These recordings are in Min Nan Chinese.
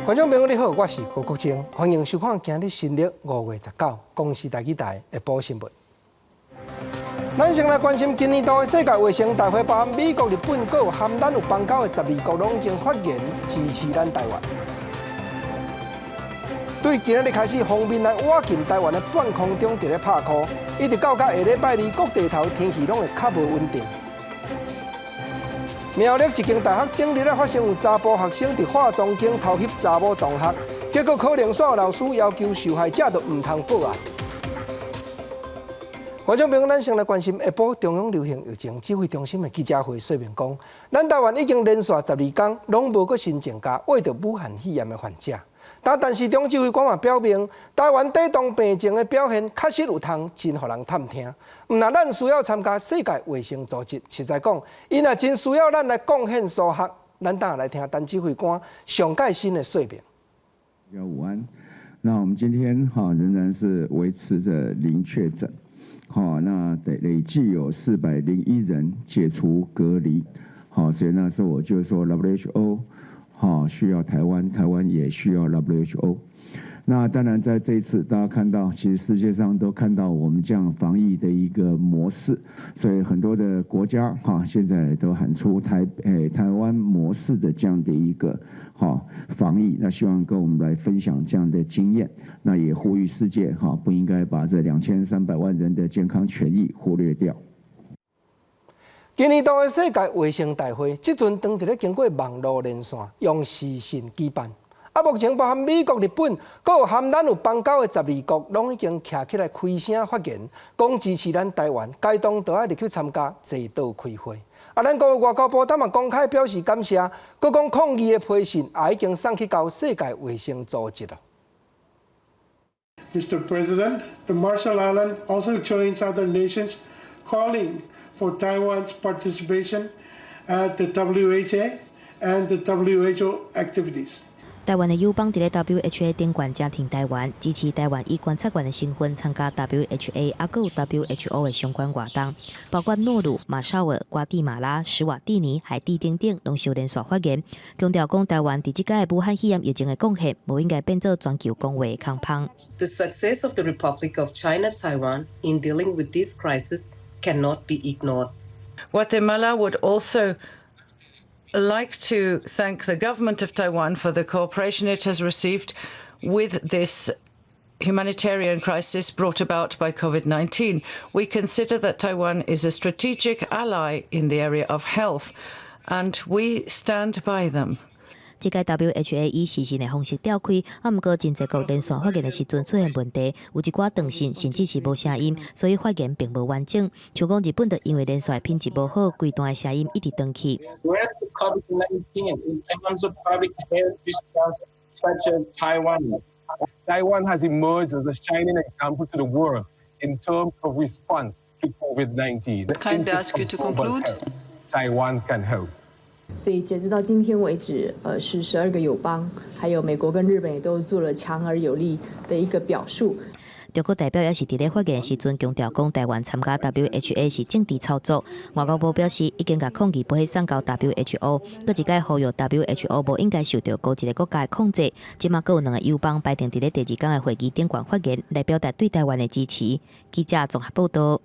觀眾朋友你好，我是郭國清，歡迎收看今日新曆5月19公視台語台下晡新聞。咱先來關心今年度的世界衛生大會，包含美國、日本、閣有含咱有邦交的12國，攏已經發言支持咱台灣。對今仔日開始，鋒面來倚近台灣的半空中，佇咧拍箍，一直到下禮拜二，各地頭天氣攏會較無穩定。苗栗一間大學頂日咧發生有查埔學生佇化妝間偷翕查某同學，結果可能煞有老師要求受害者都毋通報案。觀眾朋友，咱先來關心下晡中央流行疫情指揮中心的記者會說明講，咱台灣已經連續12工攏無閣新增加秽著武漢肺炎的患者。但是中指揮官嘛表明，台灣底當病情的表現確實有通真予人探聽。毋但咱需要參加世界衛生組織，實在講，𪜶也真需要咱來貢獻所學。咱等下來聽陳指揮官上蓋新的說明。大家午安。那我們今天哈仍然是維持着零確診，好，那累計有401人解除隔離，好，所以那時候我就說 WHO 好需要台灣，台灣也需要 WHO。那當然在這一次，大家看到，其實世界上都看到我們這樣防疫的一個模式，所以很多的國家哈現在都喊出台灣模式的這樣的一個哈防疫，那希望跟我們來分享這樣的經驗，那也呼籲世界哈不應該把這2300萬人的健康權益忽略掉。今年度的世界衛生大會，這陣當佇咧經過網路連線，用視訊舉辦。啊，目前包含美國、日本，閣有含咱有邦交的12國，攏已經徛起來開聲發言，講支持咱台灣，該當都愛入去參加齊桌開會。啊，咱國外交部當嘛公開表示感謝，閣講抗議的批信也已經送去到世界衛生組織了。 Mr. President, the Marshall Islands also joins other nations calling for Taiwan's participation at the WHA and the WHO activities. 台灣的友邦佇咧 WHA 頂懸誠挺台灣，支持台灣以觀察員的身份參加 WHA 啊，閣有 WHO 的相關活動，包括諾魯、馬紹爾、瓜地馬拉、史瓦蒂尼、海地等等，攏相連續發言，強調講台灣佇這擺武漢肺炎疫情的貢獻，無應該變做全球公衛的空縫。 The success of the Republic of China Taiwan in dealing with this crisis cannot be ignored. Guatemala would also like to thank the government of Taiwan for the cooperation it has received with this humanitarian crisis brought about by COVID-19. We consider that Taiwan is a strategic ally in the area of health, and we stand by them. 這屆 WHA 以視訊的方式召開，啊，毋過真濟國連線發言的時陣出現問題，有一寡斷線，甚至是無聲音，所以發言並無完整。像講日本就因為連線的品質無好，規段的聲音一直斷去。 COVID-19 in terms of public health response, such as Taiwan. Taiwan has emerged as a shining example to the world in terms of response to COVID-19. Kindly ask you to conclude. Taiwan can help. 所以截止到今天為止，是12個友邦，還有美國跟日本也都做了強而有力的一個表述。中國代表也是佇咧發言時陣強調講，台灣參加 WHA 是政治操作。外交部表示，已經共抗議批送交 WHO，閣一擺呼籲 WHO 無應該受著孤一个國家的控制。這馬閣有兩个友邦排定佇咧第二工的會議頂懸發言，來表達對台灣的支持。記者綜合報道。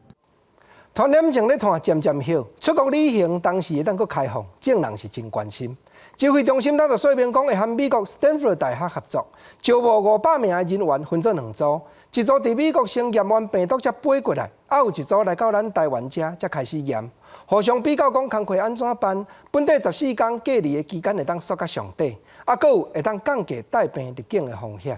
傳染症咧湠漸漸好，出國旅行當時會當閣開放，眾人是真關心。指揮中心當就說明講，會和美國斯坦福大學合作，招募500名的人員，分做兩組，一組佇美國先驗完病毒才飛過來，啊有一組來到咱台灣遮才開始驗，互相比較講工課按怎辦，本地14工隔離的期間會當縮較上短，啊閣有會當降低帶病入境的風險。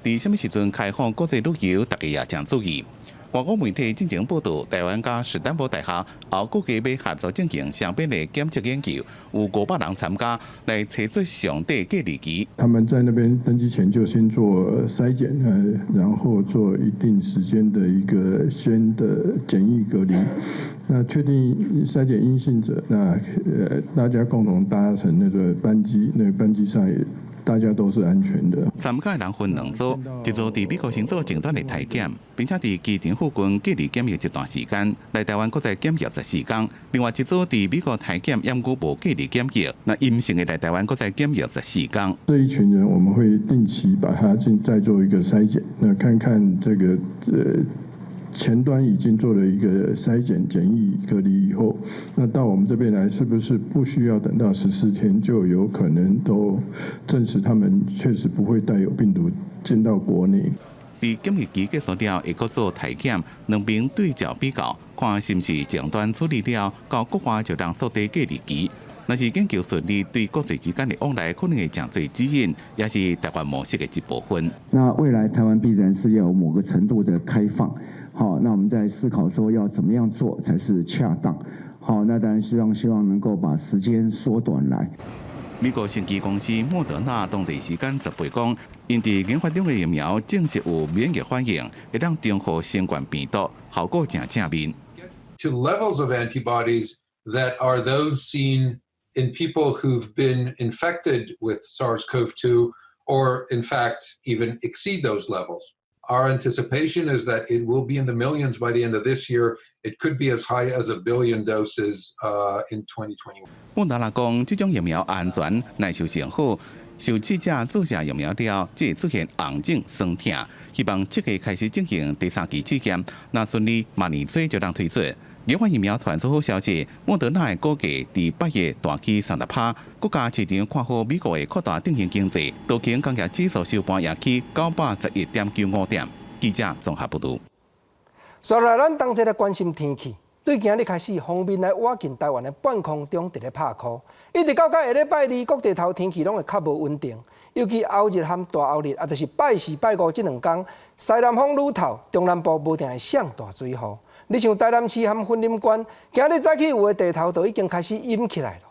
佇啥物時陣開放國際旅遊，大家也誠注意。外國媒體進前報道，台灣佮史丹佛大學後估計欲合作進行雙邊的檢測研究，有500人參加，來揣出上短隔離期。他們在那邊登機前就先做篩檢，然後做一定時間的一個先的檢疫隔離。那確定篩檢陰性者，那大家共同搭乘那個班機，那個班機上也大家都是安全的。參加的人分兩組，一組佇美國先做前端的體檢，並且佇機場附近隔離檢疫一段時間，來台灣閣再檢疫14天。另外一組佇美國體檢，猶閣無隔離檢疫，若陰性的來台灣閣再檢疫14天。這一群人，我們會定期把他進再做一個篩檢，那看看這個前端已經做了一個篩檢檢疫隔離以後，那到我們這邊來，是不是不需要等到14天就有可能都證實他們確實不會帶有病毒進到國內？佇檢疫期結束了，會閣做體檢，兩邊對照比較，看是毋是前端處理了，到國外就通縮短隔離期。若是研究順利，對國際之間的往來可能會誠濟指引，也是台灣模式的一部分。那未來台灣必然是要有某個程度的開放。好，那我們在思考說要怎麼樣做才是恰當。好，那當然希望能夠把時間縮短來。美國生技公司莫德納當地時間18講，𪜶佇研發中的疫苗證實有免疫反應，會當中和新冠病毒，效果誠正面。 To levels of antibodies that are those seen in people who've been infected with SARS-CoV-2, or in fact even exceed those levels. Our anticipation is that it will be in the millions by the end of this year. It could be as high as a billion doses in 2021. 莫德納講，這種疫苗安全、耐受性好，受試者注射疫苗了，才會出現紅腫、酸痛。希望7月開始進行第三期試驗，若順利，明年初就通推出。研發疫苗傳出好消息，莫德納的股價佇8月大起30%，國家市場看好美國會擴大振興經濟，道瓊工業指數收盤也起911.95點。記者綜合報導。接落來，咱同齊來關心天氣。對今日開始，鋒面來倚近台灣的半空中，佇咧拍箍，一直到下禮拜二，各地頭天氣攏會較無穩定。尤其後日和大後日，也就是拜四、拜五這兩工，西南風愈透，中南部無定會降大水雨。你像台南市和雲林縣，今日早起有的地頭就已經開始淹起來了。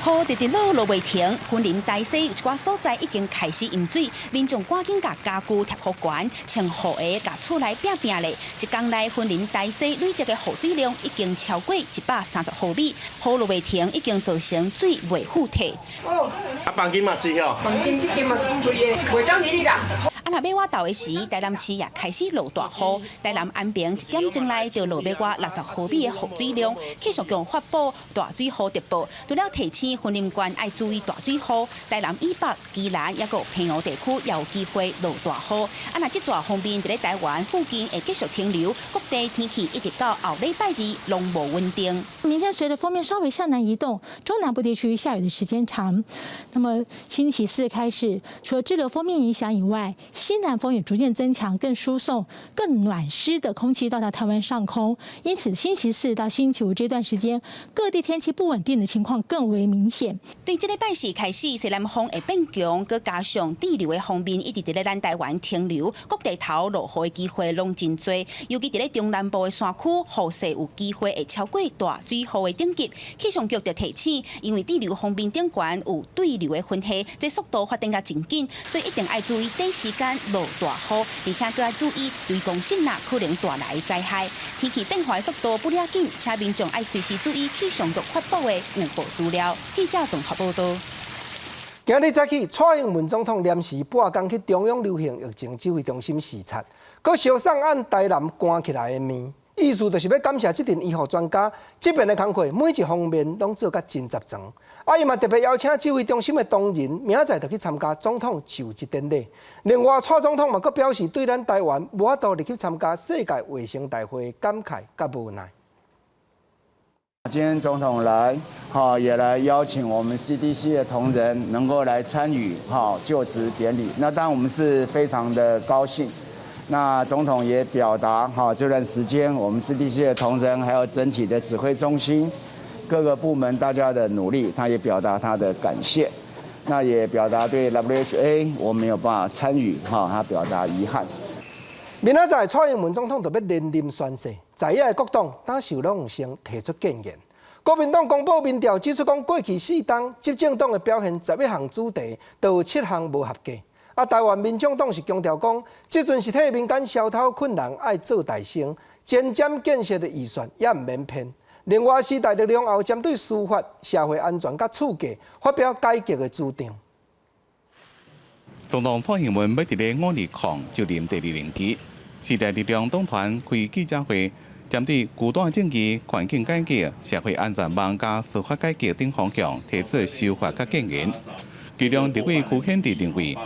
雨直直落落袂停，雲林大溪有一寡所在已經開始淹水，民眾趕緊共家具疊予懸，穿雨鞋共厝內拚拚咧。一工內雲林大溪累積的雨水量已經超過130毫米，雨落袂停，已經造成水袂赴退。哦，啊，房間嘛是吼，房間這間嘛是規个，袂當入去啦。啊，若欲倚晝的時，台南市也開始落大雨。台南安平一點鐘內就落欲倚60毫米的雨水量，氣象局發布大水雨特報，除了提醒雲林縣愛注意大水雨，台南以北、宜蘭抑閣澎湖地區也有機會落大雨。啊，若這逝鋒面佇咧台灣附近會繼續停留，各地天氣一直到後禮拜二攏無穩定。明天隨着鋒面稍微向南移動，中南部地區下雨的時間長。那麼星期四開始，除了滯留鋒面影響以外，西南風也逐漸增強，更輸送更暖濕的空氣到達台灣上空，因此星期四到星期五這段時間，各地天氣不穩定的情況更為明顯。對這禮拜四開始，西南風會變強，閣加上滯留的鋒面一直佇咧咱台灣停留，各地頭落雨的機會攏真濟。尤其佇咧中南部的山區，雨勢有機會會超過大水雨的等級。氣象局就提醒，因為滯留鋒面頂懸有對流的雲系，這速度發展甲真緊，所以一定愛注意短時間落大雨，而且閣愛注意雷公爍爁可能帶來的災害。天氣變化的速度不了緊，請民眾愛隨時注意氣象局發布的預報資料。記者綜合報道。今日早起，蔡英文總統臨時半工去中央流行疫情指揮中心視察，閣相送按台南關起來的麵，意思就是欲感謝這陣醫護專家，這邊的工課每一方面攏做甲真十全。啊，伊嘛特別邀請指揮中心的同仁，明仔載就去參加總統就職典禮。另外，蔡總統嘛閣表示對咱台灣無法度入去參加世界衛生大會感慨佮無奈。今天總統來，哈，也來邀請我們 CDC 的同仁能夠來參與，哈，就職典禮。那當然我們是非常的高興。那總統也表達，哈，這段時間我們 CDC 的同仁還有整體的指揮中心各個部門大家的努力，他也表達他的感謝。那也表達對 WHA 我沒有辦法參與，哈，他表達遺憾。明仔載蔡英文總統就欲連任宣誓，在野的各黨當時攏有先提出建言。國民黨公布民調指出，講過去4冬執政黨的表現11項主題，都有7項無合格。啊，台灣民眾黨是強調講，這陣是替民間小偷困難愛做代先，前瞻建設的預算也毋免騙。另外，時代力量也有針對司法、社會安全佮厝價發表改革的主張。總統蔡英文欲佇咧5/20就任第二任期，時代力量黨團開記者會，針對舊大政治、環境改革、社會安全網佮司法改革等方向提出修法佮建言。其中，立委邱顯智認為，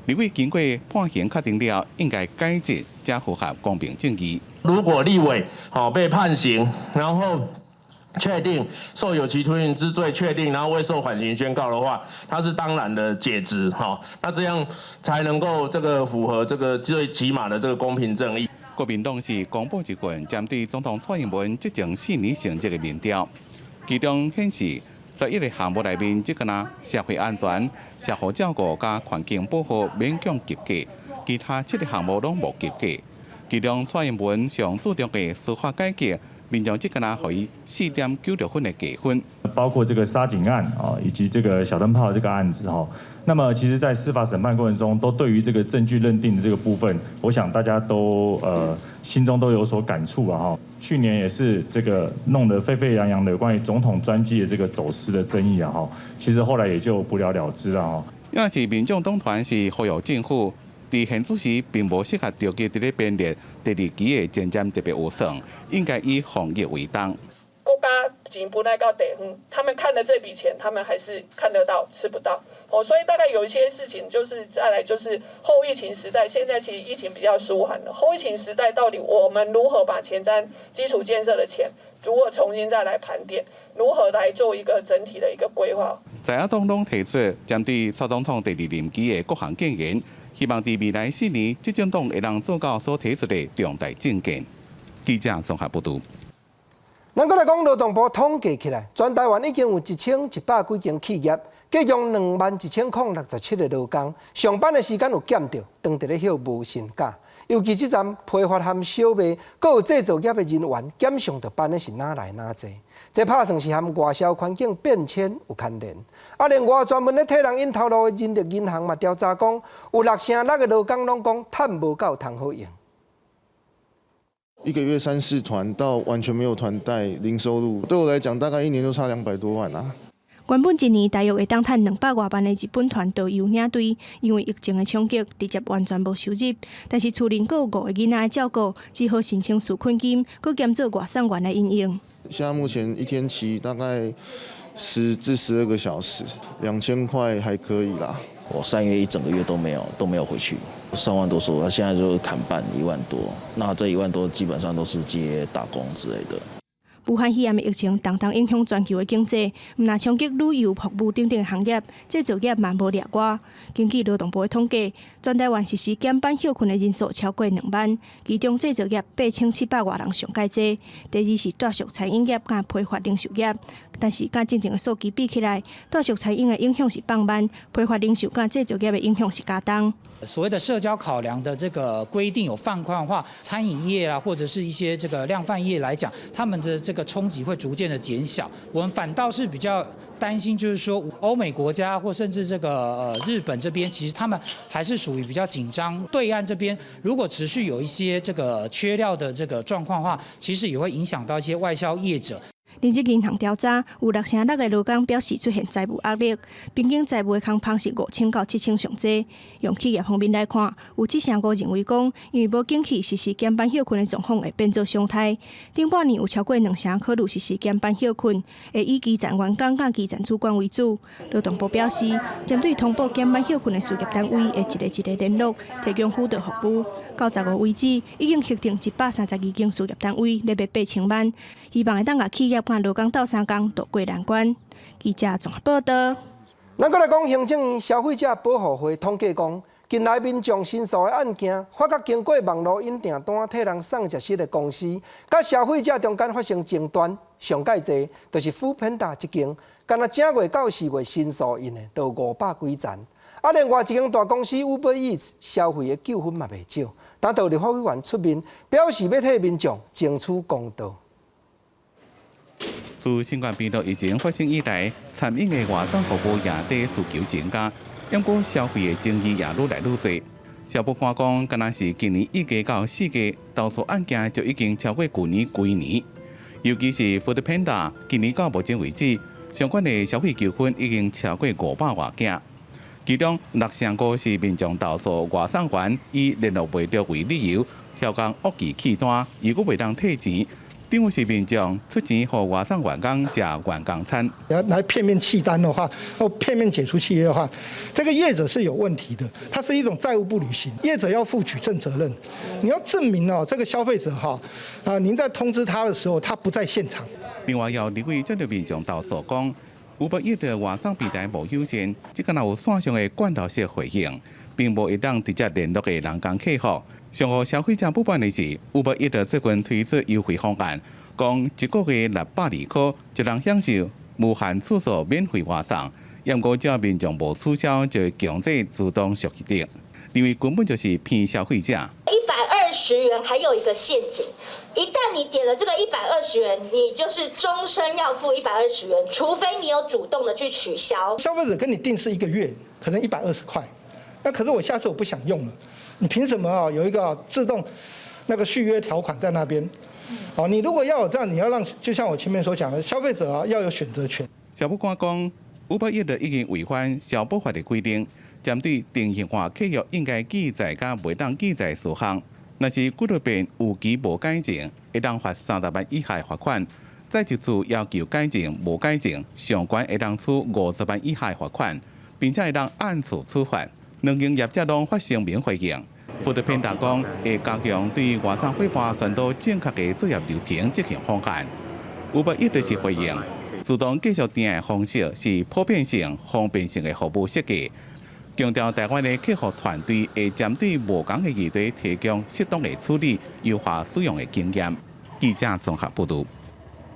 立委經過判刑確定了，應該解職，才符合公平正義。如果立委好被判刑，然後確定受有期徒刑之罪確定，然後未受緩刑宣告的話，他是當然的解職，哈，那這樣才能夠這個符合這個最起碼的這個公平正義。國民黨是公布一份針對總統蔡英文執政4年成績的民調，其中顯示11個項目內面，只干焦社會安全、社福照顧佮環境保護勉強及格，其他七個項目攏無及格。其中蔡英文上注重的司法改革，民眾只干焦予伊4.96分的低分。包括這個殺警案啊，以及這個小燈泡這個案子哈。那麼其實，在司法審判過程中，都對於這個證據認定的這個部分，我想大家都心中都有所感觸啊哈。去年也是這個弄得沸沸揚揚的關於總統專機的這個走私的爭議啊哈，其實後來也就不了了之了哈。因為是民眾黨團是呼籲政府，佇現此時並無適合著急佇咧編列第二期的前瞻特別預算，應該以防疫為重。國家錢分來到地方，他們看了這筆錢，他們還是看得到，吃不到。哦，所以大概有一些事情，就是再來就是後疫情時代，現在其實疫情比較舒緩了。後疫情時代到底我們如何把前瞻基礎建設的錢，如何重新再來盤點，如何來做一個整體的一個規劃？在野黨攏提出針對蔡總統第二任期的各項建言，希望佇未來4年，執政黨會當做到所提出的重大政見。記者綜合報導。咱閣來講勞動部統計起來，全台灣已經有1100幾間企業，雇用21,067個勞工，上班的時間有減著，當佇咧歇無薪假。尤其這陣批發和小賣，閣有製造業的人員減上著班的是哪來哪濟？這拍算是和外銷環境變遷有牽連。啊，另外專門咧替人引頭路的人力銀行嘛調查講，有6成6個勞工攏講趁無夠通好用。一個月三四團到完全沒有團帶，零收入，對我來講大概一年就差200多萬啦。原本一年大約會當趁200外萬的日本團導遊領隊，因為疫情的衝擊，直接完全無收入。但是厝裡閣有五個囡仔愛照顧，只好申請紓困金，閣兼做外送員來應用。現在目前一天騎大概10至12個小時，2000塊還可以啦。我3月一整個月都沒有回去，3萬多收入，他現在就砍半1萬多，那這1萬多基本上都是接打工之類的。武漢肺炎的疫情，重重影響全球的經濟，毋但衝擊旅遊、服務等等行業，製造業嘛無例外。根據勞動部的統計，全台灣實施減班歇睏的人數超過2萬，其中製造業8700外人上蓋濟，第二是住宿餐飲業佮批發零售業。但是佮進前的數據比起來，住宿餐飲的影響是放慢，批發零售佮製造業的影響是加重。所謂的社交考量的這個規定有放寬的話，餐飲業啊，或者是一些這個量販業來講，他們的這個衝擊會逐漸的減小。我們反倒是比較擔心，就是說歐美國家或甚至這個日本這邊，其實他們還是屬於比較緊張。對岸這邊如果持續有一些這個缺料的這個狀況的話，其實也會影響到一些外銷業者。人力銀行調查，有6成6個勞工表示出現財務壓力，平均財務的空縫是5000到7000上濟。用企業方面來看，有7成5認為講，因為無景氣實施減班歇睏的狀況會變做常態。頂半年有超過2成考慮實施減班歇睏，會以基層員工佮基層主管為主。勞動部表示，針對通報減班歇睏的事業單位，會一個一個聯絡，提供輔導服務。到15為止，已經核定132間事業單位咧欲8000萬，希望會當共企業佮勞工鬥相共渡過難關。記者綜合報道。咱閣來講行政院消費者保護會統計講，近來民眾申訴的案件，發覺經過網路印訂單替人送食物的公司，佮消費者中間發生爭端，上蓋濟就是 foodpanda 這間，干焦正月到4月申訴𪜶的，就有500幾層。啊，另外一間大公司 Uber Eats 消費的糾紛嘛袂少，當地立法委員出面表示欲替民眾爭取公道。自新冠病毒疫情發生以來，餐飲的外送服務業的需求增加，毋過消費的爭議也愈來愈濟。消保官講，干焦是今年1月到4月，投訴案件就已經超過舊年規年。尤其是 Foodpanda，今年到目前為止，相關的消費糾紛已經超過500外件。其中6成5是民眾投訴外送員以聯絡袂著為理由，刁工惡意棄單，又閣袂當退錢。等於是民眾出錢予外送員工食員工餐。來片面棄單的話，或片面解除契約的話，這個業者是有問題的，它是一種債務不履行，業者要負舉證責任。你要證明哦，這個消費者哈，啊，您在通知他的時候，他不在現場。另外，有立委針對民眾投訴講，Uber Eats 的外送平台無友善，這敢若有線上的罐頭式回應，並無會當直接聯絡的人工客服。上予消費者不滿的是，Uber Eats 最近推出優惠方案，講一個月620塊就能享受無限次數免費外送。毋過只要民眾無取消，就會強制自動續約，認為根本就是騙消費者。120元還有一個陷阱，一旦你點了這個一百二十元，你就是終身要付一百二十元，除非你有主動的去取消。消費者跟你訂是一個月，可能120塊，那可是我下次我不想用了，你憑什麼啊？有一個自動那個續約條款在那邊？哦，你如果要有這樣，你要讓，就像我前面所講的，消費者啊要有選擇權。消保官講，Uber Eats 已經違反消保法的規定，針對定型化契約應該記載佮袂當記載事項，若是幾落遍有期無改正，會當罰30萬以下罰款；再一次要求改正無改正，上懸會當處50萬以下罰款，並且會當按次處罰。兩間業者攏發聲明回應。Foodpanda 講會加強對外送伙伴宣導正確的作業流程執行方案。Uber Eats 是回應，自動繼續訂的方式是普遍性、方便性的服務設計，強調台灣的客服團隊會針對無仝的議題提供適當的處理，優化使用的經驗。記者綜合報導。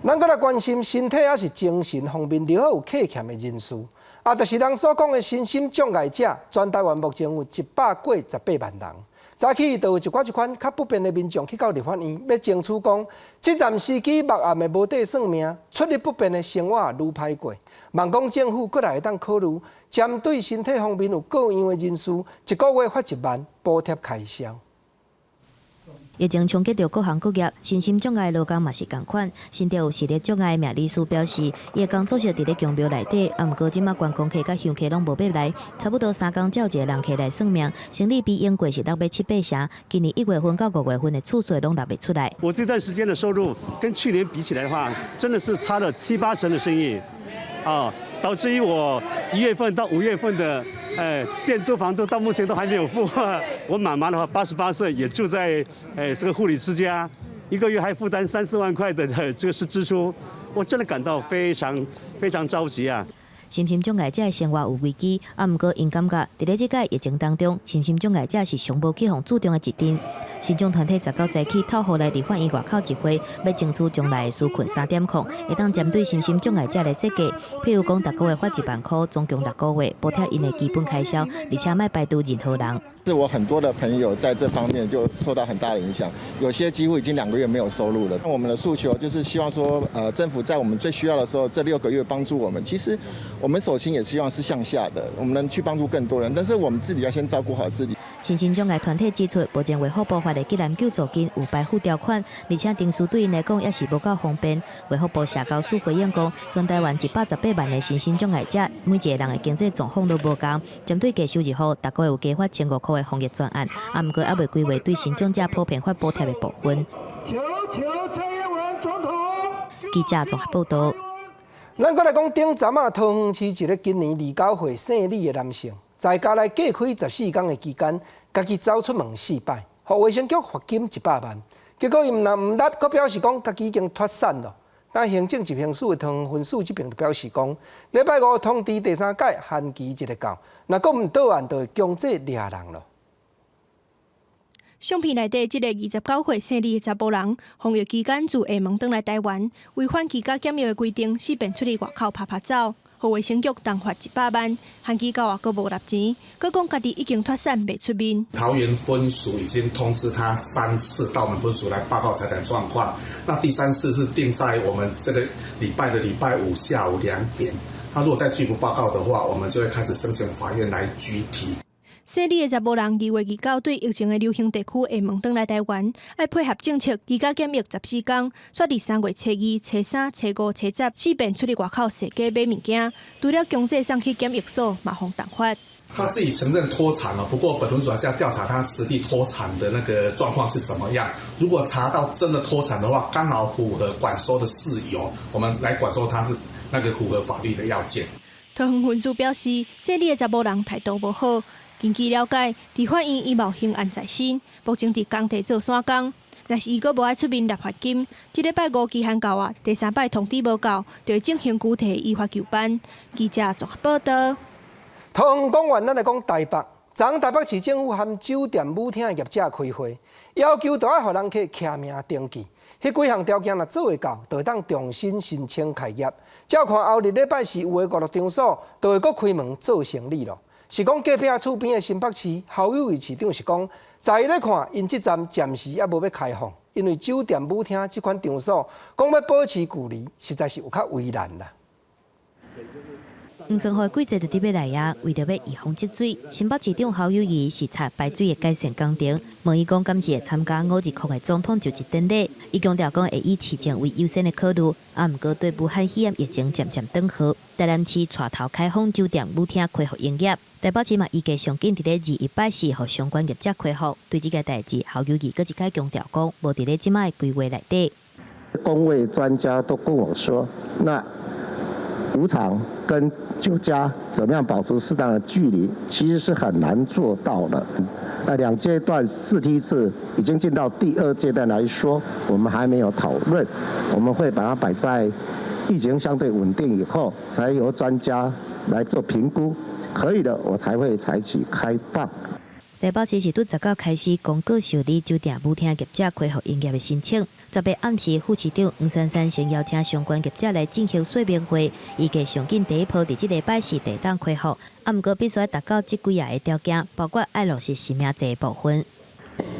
咱閣來關心身體抑是精神方面，如何有缺陷的人士，啊，就是人所講的身心障礙者，全台灣目前有1過18萬人。早起就有一寡這款較不便的民眾去到立法院，欲爭取講，這陣司機目暗的無綴算命，出入不便的生活愈歹過。望講政府閣來會當考慮，針對身體方面有各樣的人士，一個月發1萬補貼開銷。疫情衝擊著各行各業，身心障礙勞工嘛是仝款。身體有視力障礙命理師表示，伊的工作室佇咧宮廟內底，啊，毋過這馬觀光客佮香客攏無欲來，差不多3工才有一个人客來算命，生理比往過是落欲七八成。今年1月份到5月份的次數攏落袂出來。我這段時間的收入跟去年比起來的話，真的是差了七八成的生意，啊，導致於我1月份到5月份的，店租房租到目前都還沒有付。我媽媽的話，88歲也住在這個護理之家，一個月還負擔三四萬塊的這個是支出，我真的感到非常非常着急啊！身心障礙者的生活有危機，啊，毋過𪜶感覺佇咧這擺疫情當中，身心障礙者是上無去予注重的一陣。身障團體19早起透雨來立法院外口集會，欲爭取將來的紓困3.0，會當針對身心障礙者來設計，譬如講，逐個月發1萬塊，總共6個月，補貼𪜶的基本開銷，而且莫排除任何人。是我很多的朋友在這方面就受到很大的影響，有些幾乎已經2個月沒有收入了。我們的訴求就是希望說，政府在我們最需要的時候，這6個月幫助我們。其實我們手心也希望是向下的，我們能去幫助更多人，但是我們自己要先照顧好自己。身心障礙團體指出，目前衛福部發的急難救助金有排付條款，而且定數對𪜶來講也是無夠方便。衛福部社交署回應講，全台灣118萬的身心障礙者，每一个人的經濟狀況攏無仝。針對低收入戶，逐個月有加發1500塊的防疫專案，啊，毋過猶未規劃對身障者普遍發補貼的部分。求求蔡英文總統。記者綜合報導。咱閣來講，頂陣仔桃園市一个今年29歲姓李的男性，在家內隔開14天的期間，家己走出門四擺，予衛生局罰金100萬。結果伊毋但毋納，閣表示講家己已經脫散囉。但行政執行署的桃園分署這邊就表示講，禮拜五通知第三屆限期一个到，若閣毋到案，就會強制掠人囉。相片內底這个29歲姓李的查埔人，防疫期間自廈門轉來台灣，違反居家檢疫的規定，四遍出去外口趴趴走，予衛生局重罰100萬，限期到啊，閣無納錢，閣講家己已經脫散袂出面。桃園分署已經通知他三次到我們分署來報告財產狀況，那第三次是定在我們這個禮拜的禮拜五下午2點。他如果再拒不報告的話，我們就會開始申請法院來拘提。細膩的查埔人2月29對疫情的流行地區會問轉來台灣，愛配合政策，居家檢疫14天，煞佇3月初2、初三、初五、初十四遍出入外口踅街買物件，除了強制送去檢疫所，嘛予重罰。他自己承認脫產了，不過本屯署還是要調查他實地脫產的那個狀況是怎麼樣。如果查到真的脫產的話，剛好符合管收的事由，我們來管收他是那個符合法律的要件。桃園分署表示，細膩的查埔人態度無好。根據了解，佇法院伊嘛有刑案在身，目前佇工地做散工。若是伊閣無愛出面納罰金，這禮拜五期限到啊，第三擺通知無到，就會進行具體依法究辦。記者綜合報道。桃園講完，咱來講台北。昨昏台北市政府和酒店舞廳的業者開會，要求都愛予人客簽名登記。彼幾項條件若做會到，就會當重新申請開業。照看後日禮拜四有的娛樂場所，就會閣開門做生理囉。是講隔壁厝邊的新北市侯友宜市長是講，在伊咧看，𪜶這站暫時猶無欲開放，因為酒店舞廳這款場所，講欲保持距離，實在是有較為難啦。黃山雨季節就佇欲來啊，為著欲預防積水，新北市長侯友宜視察排水的改善工程，問伊講敢是會參加5/20的總統就職典禮，伊強調講會以市政為優先的考慮，啊，毋過對武漢肺炎疫情漸漸轉好，台南市帶頭開放酒店舞廳恢復營業，台北市嘛預計上緊佇咧21拜四予相關業者恢復。對這個代誌，侯友宜閣一擺強調講，無佇咧這擺的規劃內底。公衛專家都跟我說，那舞場跟酒家怎麼樣保持適當的距離，其實是很難做到的。那兩階段四梯次已經進到第二階段來說，我們還沒有討論，我們會把它擺在疫情相對穩定以後，才由專家來做評估，可以的，我才會採取開放。台北市是對19開始公告受理酒店舞廳業者恢復營業的申請。18暗時，副市長黃珊珊先邀請相關業者來進行說明會，預計上緊第一波佇這禮拜四會當恢復。啊，毋過必須達到這幾項的條件，包括愛落實實名制的部分。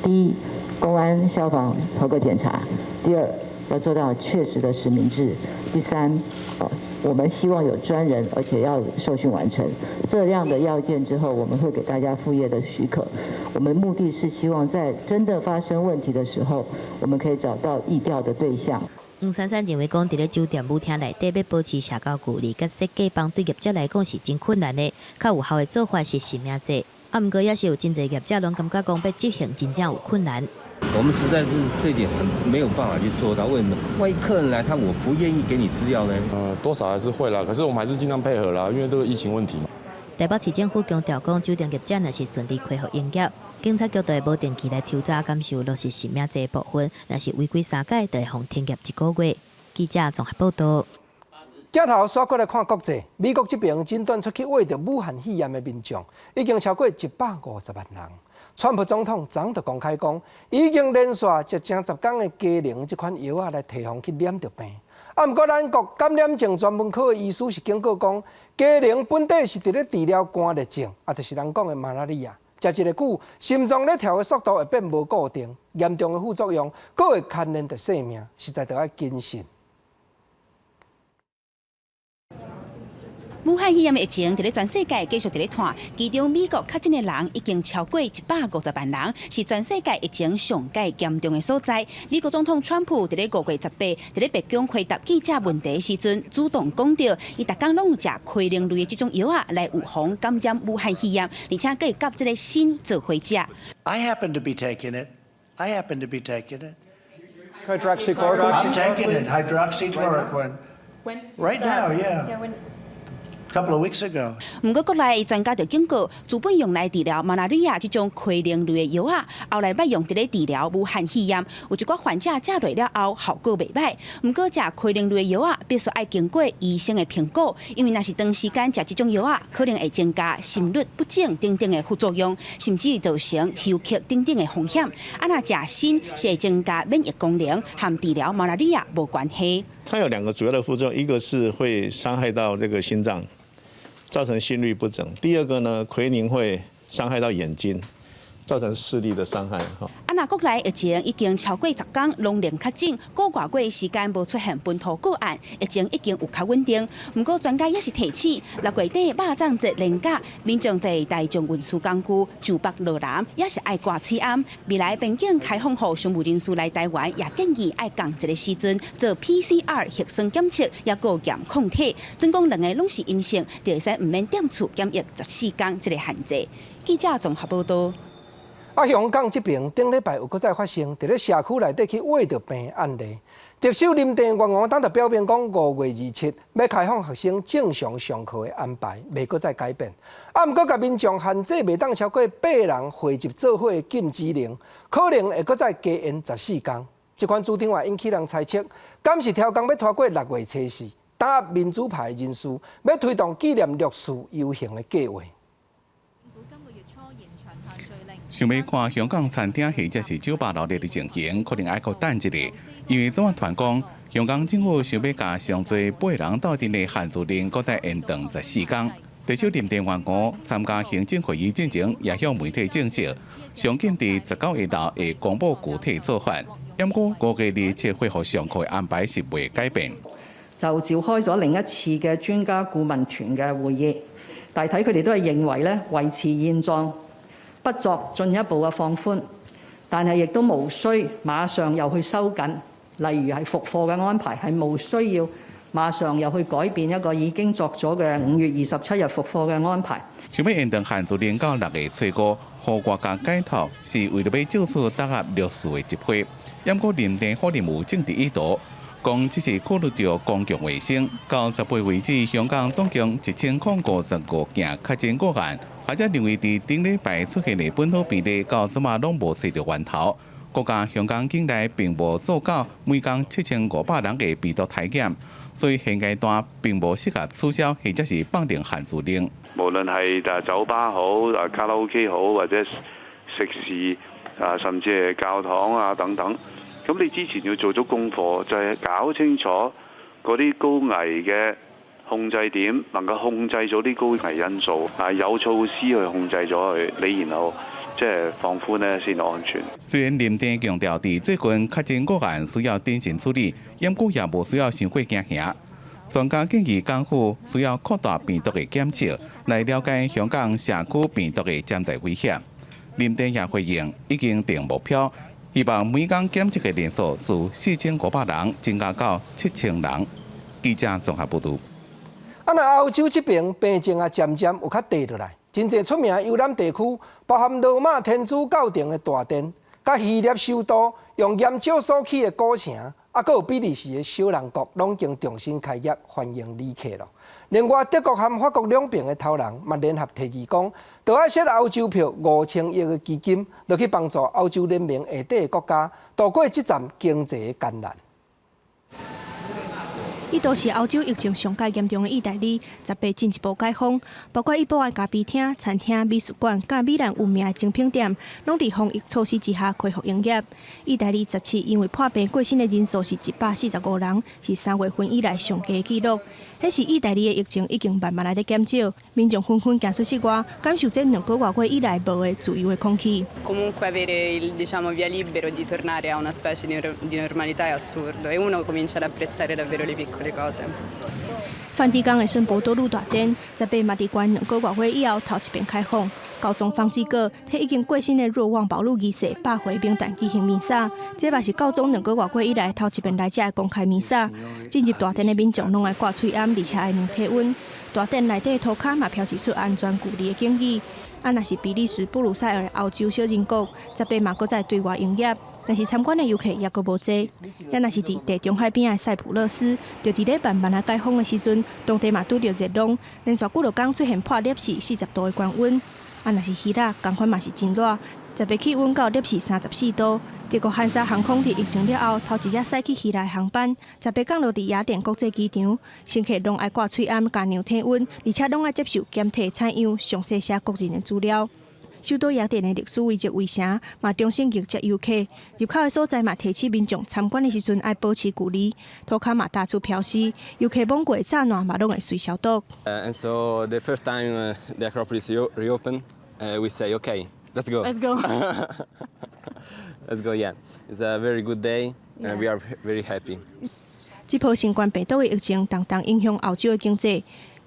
第一，公安消防合格檢查；第二，要做到確實的實名制；第三，我們希望有專人，而且要受訓完成這樣的要件之後，我們會給大家復業的許可。我們目的是希望在真的發生問題的時候，我們可以找到疫調的對象。黃珊珊認為講，佇咧酒店舞廳內底欲保持社交距離，佮設隔房，對業者來講是真困難的。較有效的做法是實名制，啊，毋過也是有真濟業者攏感覺講欲執行真正有困難。我們實在是這點很沒有辦法去做到，為什麼？萬一客人來，他我不願意給你資料呢？多少還是會啦，可是我們還是盡量配合啦，因為這個疫情問題嘛。台北市政府強調講，酒店業者若是順利恢復營業，警察局就會無定期來抽查檢視落實實名制的部分，若是違規三擺，就會予停業一個月。記者綜合報道。鏡頭煞過來看國際，美國這邊診斷出去秽著武漢肺炎的民眾已經超過150萬人。川普總統昨就公開講，已經連續食成10工的佳能這款藥仔來提防去染著病。啊，毋過咱國感染症專門科的醫師是警告講，佳能本底是佇咧治療肝熱症，啊，就是人講的馬拉利亞。食一个久，心臟咧跳的速度會變無固定，嚴重的副作用，閣會牽連著性命，實在著愛謹慎。武漢肺炎疫情佇咧全世界繼續佇咧湠，其中美國確診的人已經超過150萬人，是全世界疫情上蓋嚴重的所在。美國總統川普佇咧5月18，佇咧白宮回答記者問題時陣，主動講著，伊逐工攏有食奎寧類的這種藥仔來預防感染武漢肺炎，而且閣會佮這个鋅做伙食。 I happen to be taking it. I happen to be taking it. Hydroxychloroquine. I'm taking it. Hydroxychloroquine. Right now, yeah. Couple of weeks ago. 毋過國內專家就警告，原本用來治療馬拉利亞這種奎寧類的藥仔，後來欲用佇咧治療武漢肺炎，有一寡患者食落了後效果袂䆀。毋過食奎寧類的藥仔必須愛經過醫生的評估，因為若是長時間食這種藥仔，可能會增加心律不整等等的副作用，甚至造成休克等等的風險。啊，若食鋅是會增加免疫功能，和治療馬拉利亞無關係。它有兩個主要的副作用，一個是會傷害到這個心臟。造成心律不整。第二個呢，奎寧會傷害到眼睛，造成視力的傷害。啊，若國內疫情已經超過10工，攏零確診，個外月時間無出現本土個案，疫情已經有較穩定。毋過專家也是提醒，6月底肉粽節連假，民眾坐大眾運輸工具上北落南，也是愛掛喙罨。未來邊境開放予商務人士來台灣，也建議愛仝一个時陣做 PCR 核酸檢測，抑閣驗抗體。準講兩个攏是陰性，就會使毋免踮厝檢疫14工這个限制。記者綜合報道。啊，香港這爿頂禮拜有閣再發生，佇咧社區內底去穢著病案例。特首林鄭月娥當就表明講，5月27欲開放學生正常上課的安排，袂閣再改變。啊，毋過共民眾限制袂當超過八人匯集做伙的禁止令，可能會閣再加延14工。這款主張也引起人猜測，敢是刁工欲拖過6月初四，打壓民主派人士，欲推動紀念六四遊行的計畫。想欲看香港餐廳或者是酒吧鬧熱的情形，可能愛閣等一下，因為總統傳講，香港政府想欲共上濟八人鬥陣的限聚令，閣再延長14工。特首林鄭月娥參加行政會議進前，也向媒體證實，上緊佇19日後會公布具體做法。毋過5月27恢復上課的安排是袂改變。就召開咗另一次嘅專家顧問團嘅會議，大體佢哋都係認為咧，維持現狀，不作進一步嘅放寬，但係亦都無需馬上又去收緊，例如係復課嘅安排係無需要馬上又去改變一個已經作咗嘅5月27日復課嘅安排。想欲延長限聚令到6月初五，予外界解讀是為著欲藉此打壓六四的集會。毋過林鄭否認有政治意圖，講只是考慮著公共衛生。到18為止，香港總共1055件確診個案，學者認為佇頂禮拜出現的本土病例到這馬攏無揣著源頭。閣加香港境內並無做到每工7500人的病毒篩檢，所以現階段並無適合取消或者是放寬限聚令。無論係酒吧好、卡拉 OK 好，或者食肆啊，甚至係教堂啊等等，咁你之前要做足功課，就係搞清楚嗰啲高危嘅控制點，能夠控制咗啲高危因素，啊有措施去控制咗佢，你然後即係放寬呢先安全。雖然林鄭強調，佇最近確診個案需要謹慎處理，毋過也無需要傷過驚嚇。專家建議港府需要擴大病毒的檢測，來了解香港社區病毒的潛在危險。林鄭也回應，已經定目標，希望每工檢測的人數自4500人增加到7000人。記者綜合報導。啊，若歐洲這爿病情啊，漸漸有較低落來，真濟出名遊覽地區，包含羅馬天主教堂的大殿，佮希臘首都用岩石所起的古城，啊，閣有比利時的小人國，攏已經重新開業歡迎旅客囉。另外，德國和法國兩爿的頭人嘛聯合提議講，著愛設歐洲票5000億的基金，落去幫助歐洲聯盟下底的國家渡過這陣經濟的艱難。一度是歐洲疫情上蓋嚴重的意大利，18進一步解封，包括一般的咖啡廳、餐廳、美術館、佮米蘭有名的精品店，攏佇防疫措施之下恢復營業。意大利17因為破病過身的人數是145人，是3月份以來上低紀錄。顯示意大利的疫情已經慢慢來咧減少，民眾紛紛行出室外，感受這兩個外月以來無的自由的空氣。 Comunque avere il, diciamo, via libero di tornare a una specie di normalità è assurdo e uno comincia ad apprezzare davvero le piccole cose. 梵蒂岡的聖伯多祿大殿，18嘛佇關兩個外月以後頭一遍開放。教宗方濟各替已經過身的若望保祿二世百回冥誕舉行彌撒，這嘛是教宗兩個外月以來頭一遍來遮的公開彌撒。進入大殿的民眾攏愛掛喙罨，而且愛量體溫。大殿內底塗跤嘛標示出安全距離的警語。啊，若是比利時布魯塞爾的歐洲小人國，18嘛閣再對外營業，但是參觀的遊客猶閣無濟。也若是佇地中海邊的塞浦路斯，就佇咧慢慢仔解封的時陣，當地嘛拄著熱浪，連續幾落工出現破攝氏40度的高溫。啊，若是希臘，仝款嘛是真熱，18氣溫到攝氏34度。德國漢莎航空佇疫情了後，頭一隻駛去希臘的航班，18降落佇雅典國際機場，乘客攏愛掛喙罨、共量體溫，而且攏愛接受檢體採樣、詳細寫個人的資料。首都雅典的歷史遺跡圍城嘛，重新迎接遊客。入口的所在嘛，提醒民眾參觀的時陣愛保持距離。塗跤嘛，到處標示，遊客摸過柵欄嘛，攏會隨消毒。 And so the first time the Acropolis reopened, we say, okay, Let's go. Let's go. Let's go. Yeah, it's a very good day, and we are very happy. 這波新冠病毒的疫情，重重影響歐洲的經濟。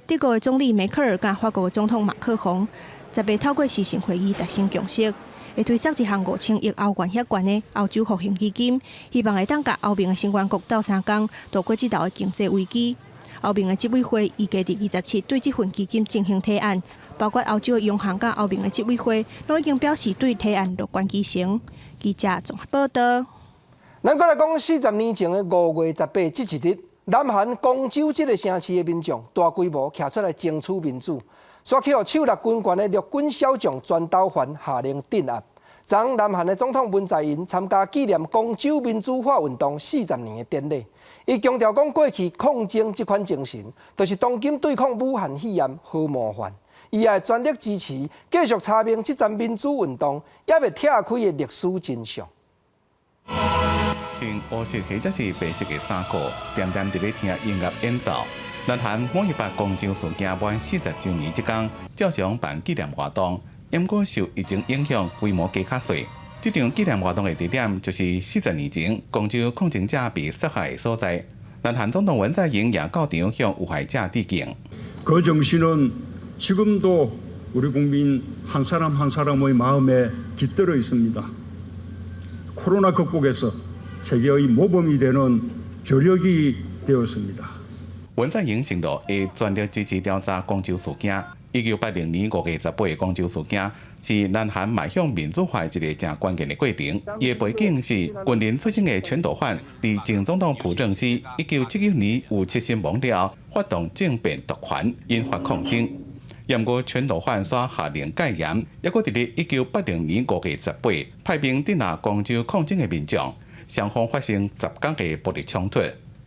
德國的總理梅克爾佮法國的總統馬克宏，10日透過視訊會議達成共識，會推出一項5000億歐元遐懸的歐洲復興基金，希望會當佮歐盟的成員國鬥相共渡過這道的經濟危機。歐盟的執委會預計佇27對這份基金進行提案，包括歐洲的央行佮歐盟的執委會，攏已經表示對提案樂觀其成。記者綜合報道。咱閣來講40年前的5月18這一日，南韓光州這个城市的民眾大規模徛出來爭取民主，煞去予手搦軍權的陸軍小將全斗煥下令鎮壓。昨南韓的總統文在寅參加紀念光州民主化運動40年的典禮，伊強調講過去抗爭這款精神，就是當今對抗武漢肺炎好模範。伊也會全力支持繼續查明這場民主運動猶未拆開的歷史真相。穿烏色或者是白色的衫褲，恬恬佇咧聽音樂演奏。南韓5.18光州事件滿40週年這工，照常辦紀念活動，毋過受疫情影響，規模加較細。這場紀念活動的地點就是40年前光州抗爭者被殺害的所在。南韓總統文在寅也到場向遇害者致敬。 그 정신은 지금도 우리 국민 한 사람 한 사람의 마음에 깃들어 있습니다. 코로나 극복에서 세계의 모범이 되는 저력이 되었습니다. 文在寅承諾會全力支持調查光州事件。1980年5月18的光州事件是南韓邁向民主化一个誠關鍵的過程。伊的背景是軍人出身的全斗煥，佇前總統朴正熙1979年遇刺身亡了後，發動政變奪權，引發抗爭。毋過全斗煥煞下令戒嚴，猶閣佇咧1980年5月18派兵鎮壓光州抗爭的民眾，雙方發生10工的暴力衝突。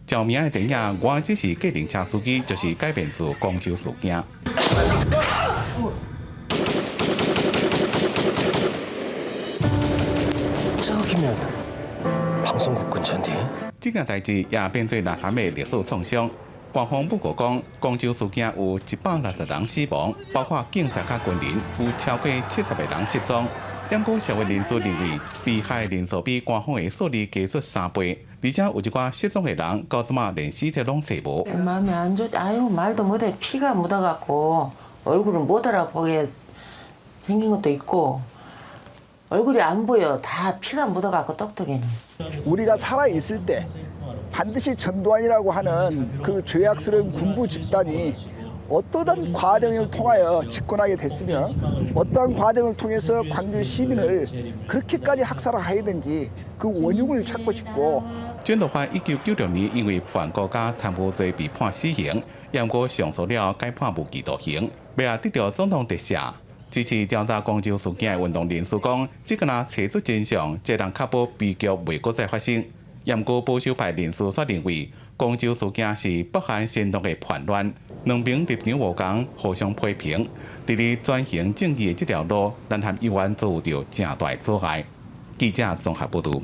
著名的電影《我只是計程車司機》就是改編自光州事件。 저기면 방송국 근처인데. 這件代誌也變做南韓的歷史創傷。官方報告講，光州事件有160人死亡，包括警察佮軍人，有超過70個人失蹤。毋過社會人士認為，被害人數比官方的數字加出3倍，而且有一寡失蹤的人，到這馬連屍體攏揣無。 마음이 안 좋, 아유 말도 못해 피가 묻어갖고 얼굴을 못 알아보게 생긴 것도 있고 얼굴이 안 보여 다 피가 묻어갖고 떡떡해. 우리가 살아 있을 때 반드시 전두환이라고 하는 그 죄악스러운 군부 집단이 어떠한 과정을 통하여 집권하게 됐으며 어떠한 과정을 통해서 광주 시민을 그렇게까지 학살을 하였는지 그 원흉을 찾고 싶고 全斗煥1996年因為叛國佮貪污罪被判死刑，毋過上訴了改判無期徒刑，尾仔得著總統特赦。支持調查光州事件的運動人士講，這个若揣出真相，才能確保悲劇袂閣再發生。毋過保守派人士煞認為，光州事件是北韓煽動的叛亂，兩邊立場無仝，互相批評。佇咧轉型正義的這條路，南韓猶原遭遇著誠大的阻礙。記者綜合報導。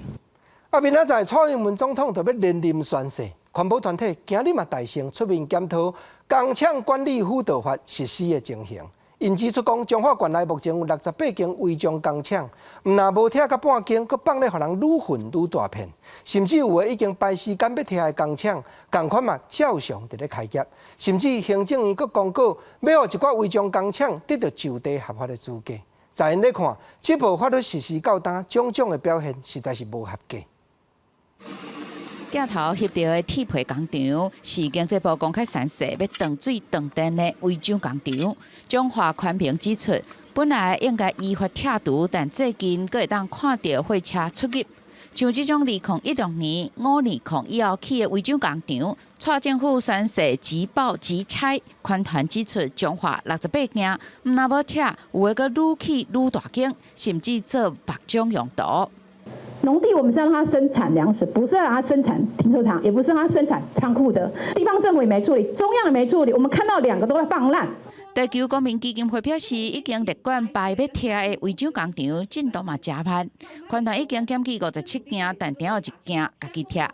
啊，明仔載蔡英文總統就欲連任宣誓，環保團體今日嘛大聲出面檢討工廠管理輔導法實施的情形。𪜶指出講，彰化縣內目前有68間違章工廠，毋但無拆甲半間，閣放咧予人愈混愈大片，甚至有的已經排時間欲拆的工廠，仝款嘛照常佇咧開業，甚至行政院閣公告，欲予一寡違章工廠得著就地合法的資格。在𪜶咧看，這部法律實施到今，種種的表現實在是無合格。鏡頭翕著的鐵皮工廠，是經濟部公開宣示欲斷水斷電的違章工廠。彰化環評指出，本來應該依法拆除，但最近閣會當看著貨車出入。像這種2016年、520以後起的違章工廠，蔡政府宣示即報即拆。環團指出，彰化68間，毋但無拆，有的閣愈起愈大間，甚至做別種用途。農地我們是讓它生產糧食，不是讓它生產停車場，也不是讓它生產倉庫的。地方政府也沒處理，中央也沒處理，我們看到兩個都在放爛。地球公民基金會表示，已經列管排欲拆的違章工廠進度嘛誠慢，環團已經檢舉57間，但定有一間家己拆。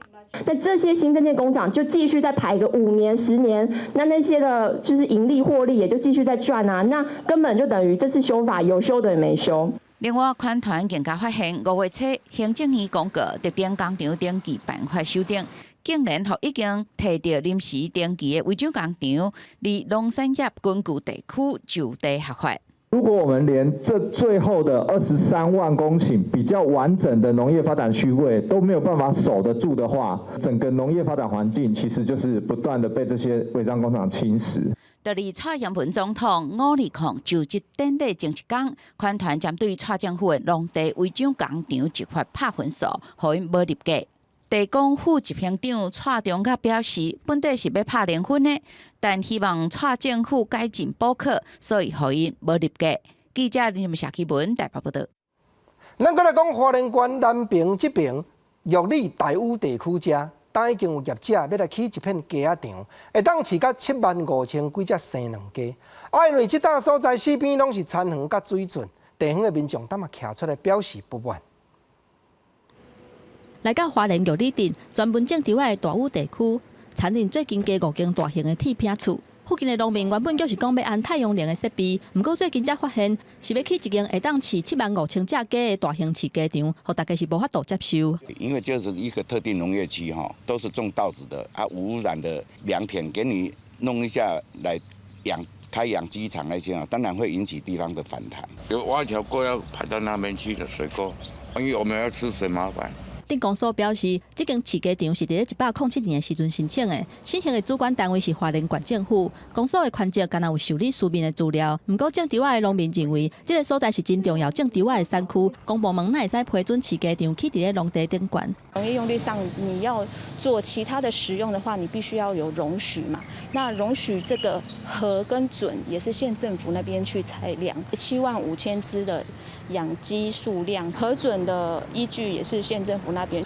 那這些新增建工廠就繼續再排個5年、10年，那那些的就是盈利獲利也就繼續在賺啊，那根本就等於這次修法有修等於沒修。另外，環團更加發現5月初行政院公告特定工廠登記辦法修訂，竟然予已經提著臨時登記的違章工廠，佇農產業根據地區就地合法。如果我們連這最後的23萬公頃比較完整的農業發展區位都沒有辦法守得住的話，整個農業發展環境其實就是不斷的被這些違章工廠侵蝕。就佇蔡英文總統5/20就職典禮前一工，環團針對蔡政府的農地違章工廠執法拍分數，予𪜶無入格。地公副執行長蔡中岳表示，本底是欲拍零分的，但希望蔡政府改進補考，所以予𪜶無入格。記者林社啟文台北報導。咱閣來講花蓮縣南平這爿玉里大禹地區遮，當已經有業者欲來起一片雞仔場，會當飼甲7萬5千幾隻生卵雞。啊，因為這搭所在四邊攏是田園佮水圳，地方的民眾當嘛徛出來表示不滿。來到花蓮玉里鎮專門種稻仔的大禹地區，田裡最近加五間大型的鐵皮厝。附近的農民原本就是講欲安太陽能的設備，毋過最近才發現是欲起一間會當飼7萬5千隻雞的大型飼雞場，予大家是無法度接受。因為這是一個特定農業區，哈，都是種稻子的，啊，無污染的良田，給你弄一下來養開養雞場那些啊，當然會引起地方的反彈。有挖一條溝要排到那邊去的水溝，因為我們要吃水麻煩。鎮公所表示，這間飼雞場是佇咧107年的時陣申請的，審核的主管單位是花蓮縣政府。公所的權責敢若有受理書面的資料，毋過種稻仔的農民認為，這个所在是真重要種稻仔的產區，公部門哪會使批准飼雞場起佇咧農地頂懸？農業用地上你要做其他的使用的話，你必須要有容許嘛。那容許這個核跟准也是縣政府那邊去裁量，7萬5千隻的養雞數量核准的依據也是縣政府那邊。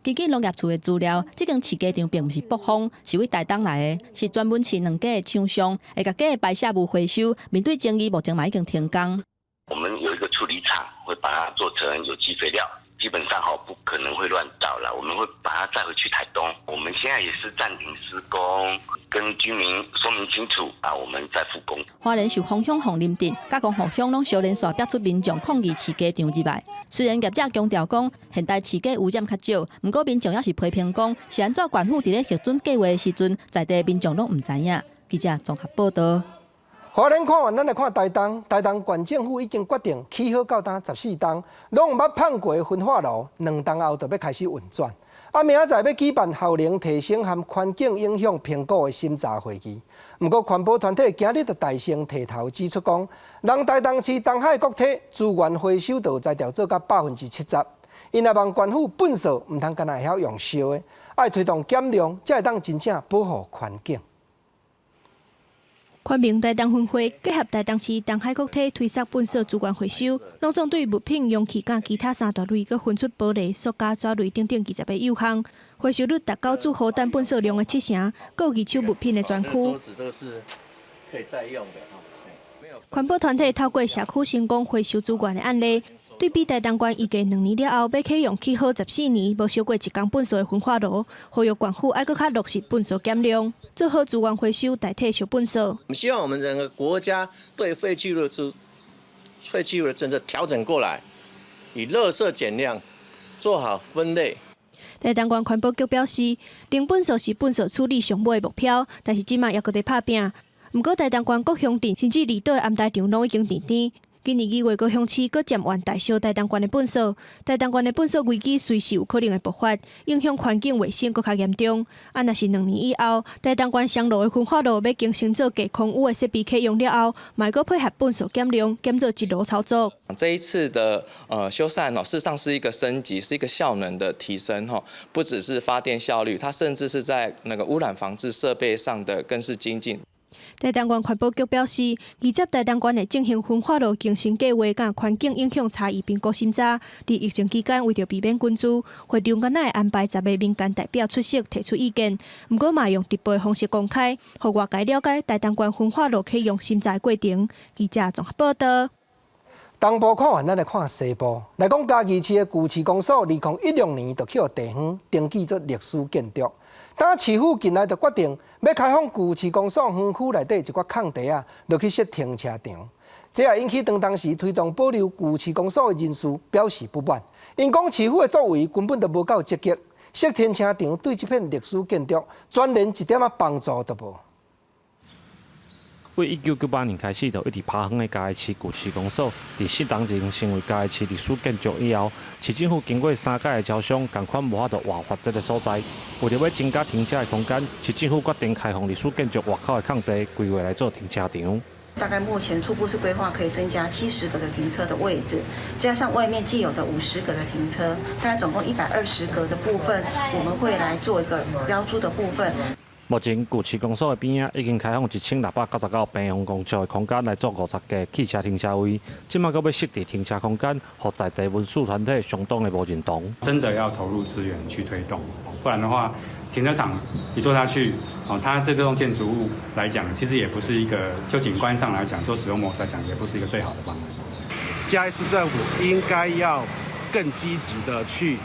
根據農業處的資料，這間飼雞場並毋是北方，是佇台東來的，是專門飼卵雞的廠商，會共雞的排泄物回收。面對爭議，目前嘛已經停工。我們有一個處理廠，會把它做成有機肥料，基本上哈不可能會亂倒了。我們會把它載回去台東。我們現在也是暫停施工，跟居民說明清楚啊，我們再復工。花蓮壽豐鄉鳳林鎮、佮光復鄉攏相連紲逼出民眾抗議飼雞場入來。雖然業者強調講現代飼雞污染較少，毋過民眾猶是批評講是按怎縣府佇咧核准計畫的時陣，在地民眾攏毋知影。記者綜合報導。花蓮看完，咱來看台東。台東縣政府已經決定起好到今14冬，攏毋捌放過焚化爐，2冬後就欲開始運轉。啊，明仔載欲舉辦效能提升和環境影響評估的審查會議。毋過環保團體今日就大聲提頭指出講，人台東市東海國體資源回收就才調做到70%，𪜶若望縣府糞掃毋通干焦會曉用燒的，愛推動減量，才會當真正保護環境。寬明台東分會結合台東市東海國體推捒糞掃資源回收，攏總對物品、容器佮其他三大類，閣分出玻璃、塑膠、紙類等等20個幼項，回收率達到主荷單糞掃量的七成，閣有二手物品的專區。桌子這個是可以再用的哈。環保團體透過社區成功回收資源的案例，對比台東縣預計2年了後，欲啟用起好14年無燒過一工糞掃的焚化爐，呼籲縣府愛閣較落實糞掃減量，做好資源回收代替燒糞掃。我們希望我們整個國家對廢棄物的政策調整過來，以垃圾減量，做好分類。台東縣環保局表示，零糞掃是糞掃處理上尾的目標，但是這馬猶閣佇拍拚。毋過台東縣各鄉鎮甚至離島的掩埋場攏已經澹澹。今年2月，高雄市閣漸完大燒台東縣的糞掃，台東縣的糞掃危機隨時有可能會爆發，影響環境衛生閣較嚴重。啊，若是2年以後，台東縣雙蘆的焚化爐欲更新做低空污的設備啟用了後，嘛會閣配合糞掃減量，減做一爐操作。這一次的修繕哦，事實上是一個升級，是一個效能的提升哈，不只是發電效率，它甚至是在那個污染防治設備上的更是精進。台東縣環保局表示，預計台東縣會進行焚化爐更新計劃，佮環境影響差異評估審查。佇疫情期間，為著避免群聚，會場敢若會安排10個民間代表出席提出意見。毋過嘛用直播的方式公開，予外界了解台東縣焚化爐啟用審查的過程。記者綜合報導。東部看完，咱來看西部。來講嘉義市的舊市公所，2016年就去予地方登記做歷史建築。當市府近來就決定欲開放舊市公所園區內底一寡空地仔，落去設停車場。這也引起當時推動保留舊市公所的人士表示不滿。𪜶講市府的作為根本就無夠積極，設停車場對這片歷史建築，全然一點仔幫助都無。對1998年開始就一直拋荒的嘉義市舊市公所，佇4冬前成為嘉義市歷史建築以後，市政府經過三屆的招商，仝款無法度活化這个所在。為著欲增加停車的空間，市政府決定開放歷史建築外口的空地，規劃來做停車場。大概目前初步是規劃可以增加70個的停車的位置，加上外面既有的50個的停車，大概總共120個的部分，我們會來做一個標注的部分。目前舊市公所的邊仔已經開放1699平方公尺的空間來做50個汽車停車位，這馬閣欲設置停車空間，予在地文史團體相當的無認同。真的要投入資源去推動，不然的話，停車場一做下去，哦，它這棟建築物來講，其實也不是一個就景觀上來講，做使用模式來講，也不是一個最好的方案。嘉義市政府應該要更積極的去，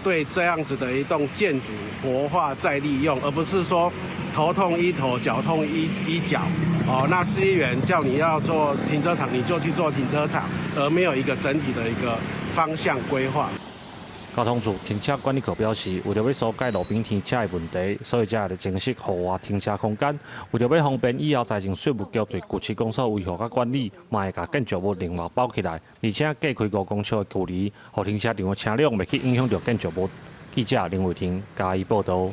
對這樣子的一棟建築活化再利用，而不是說頭痛醫頭，腳痛醫腳。哦，那市議員叫你要做停車場，你就去做停車場，而沒有一個整體的一個方向規劃。交通處停車管理課表示，為著欲疏解路邊停車的問題，所以才會增設戶外停車空間。為著欲方便以後財政稅務局對舊市公所維護佮管理，嘛會共建築物另外包起來，而且隔開5公尺的距離，予停車場的車輛袂去影響著建築物。記者林偉霆嘉義報導。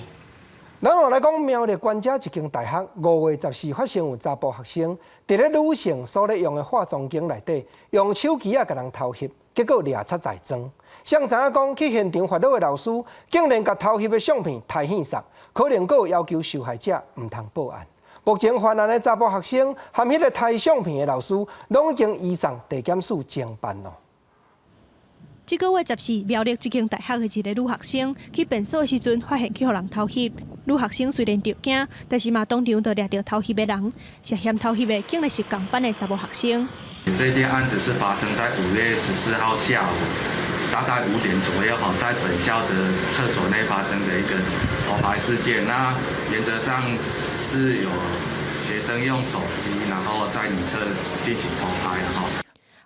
咱來講苗栗關家一間大學，5月14發生有查埔學生佇咧女性所咧用的化妝間內底，用手機仔共人偷翕，結果掠賊在裝。誰知影講去現場發落的老師，竟然共偷翕的相片刣去送，可能閣有要求受害者毋通報案。目前犯案的查埔學生和彼個刣相片的老師，攏已經移送地檢署偵辦囉。這个月14，苗栗這間大學的一个女學生去便所的時陣，發現去予人偷翕。女學生雖然著驚，但是嘛當場就掠著偷翕的人。涉嫌偷翕的，竟然是仝班的查某學生。這件案子是發生在5月14號下午，大概5點左右，哈，在本校的廁所內發生的一個偷拍事件。那原則上是有學生用手機，然後在女廁進行偷拍，哈。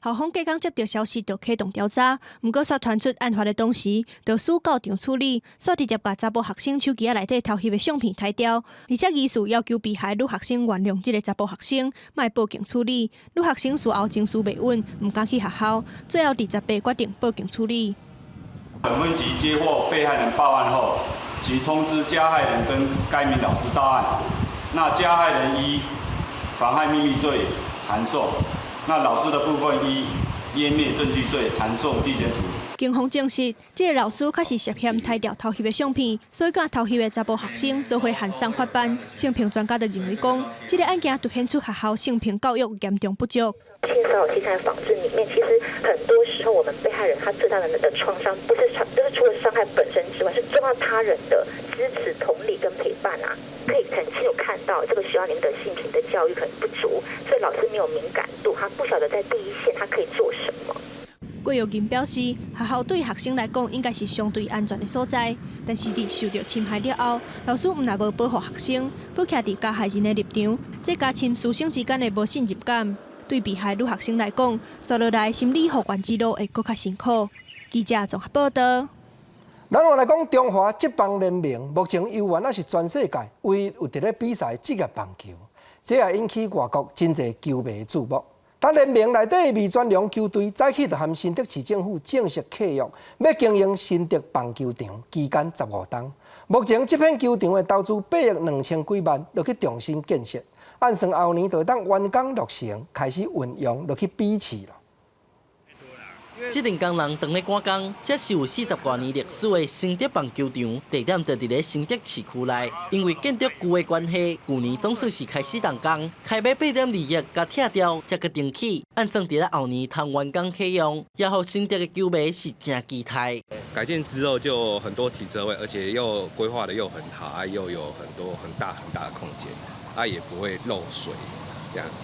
校方隔工接著消息就啟動調查，毋過煞傳出案發的當時，就師到場處理，煞直接共查埔學生手機仔內底偷翕的相片刣掉，而且疑似要求被害女學生原諒這个查埔學生，莫報警處理。女學生事後情緒袂穩，毋敢去學校，最後佇18決定報警處理。本分局接獲被害人報案後，即通知加害人跟該名老師到案。那加害人依妨害秘密罪函送。那老師的部分依湮滅證據罪函送地檢署。警方證實，這个老師確實涉嫌刣掉偷翕的相片，所以佮偷翕的查埔學生做伙函送法辦。性平專家就認為講，這个案件凸顯出學校性平教育嚴重不足。性騷擾侵害防治裡面，其實很多時候我們被害人他最大的那個創傷，不是傷，就是除了傷害本身之外，是重要他人的支持、同理跟陪伴啊。可以很清楚看到，這個學校裡面的性平的教育可能不足，所以老師沒有敏感度，他不曉得在第一線他可以做什麼。郭玉銀表示，學校對學生來講應該是相對安全的所在，但是佇受著侵害了後，老師毋但無保護學生，閣徛佇加害人的立場，這加深師生之間的無信任感。對被害女學生來講，紲落來心理復原之路會閣較辛苦。記者綜合報導。咱來講中華職棒聯盟，目前猶原抑是全世界唯一有佇咧比賽職業棒球，這也引起外國真濟球迷的注目。但聯盟內底味全龍球隊早起就和新竹市政府正式契約，欲經營新竹棒球場，期間15冬。目前這片球場的投資8億2千幾萬，落去重新建設，按算後年就會當完工落成，開始運用落去比試囉。這陣工人當咧趕工，這是有40外年歷史的新竹棒球場，地點就佇咧新竹市區內。因為建築舊的關係，舊年總算是開始動工，開欲8.2億，共拆掉，才閣重起。按算佇咧後年通完工啟用，也予新竹的球迷是誠期待。改建之後就很多停車位，而且又規劃得又很好，又有很多很大很大的空間，啊，也不會漏水。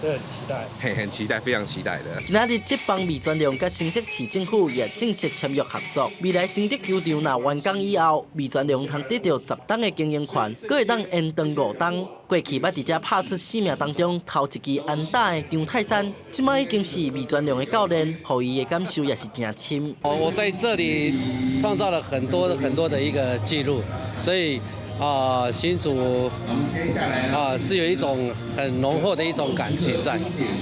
對，很期待，很期待，非常期待的。今仔日職棒味全龍佮新竹市政府也正式簽約合作。未來新竹球場若完工以後，味全龍通得著10冬的經營權，閣會當延長5冬。過去捌佇遮拍出生命當中頭一支安打的張泰山，這擺已經是味全龍的教練，予伊的感受也是誠深。我在這裡創造了很多很多的一個記錄，所以啊，新竹啊是有一種很濃厚的一種感情在。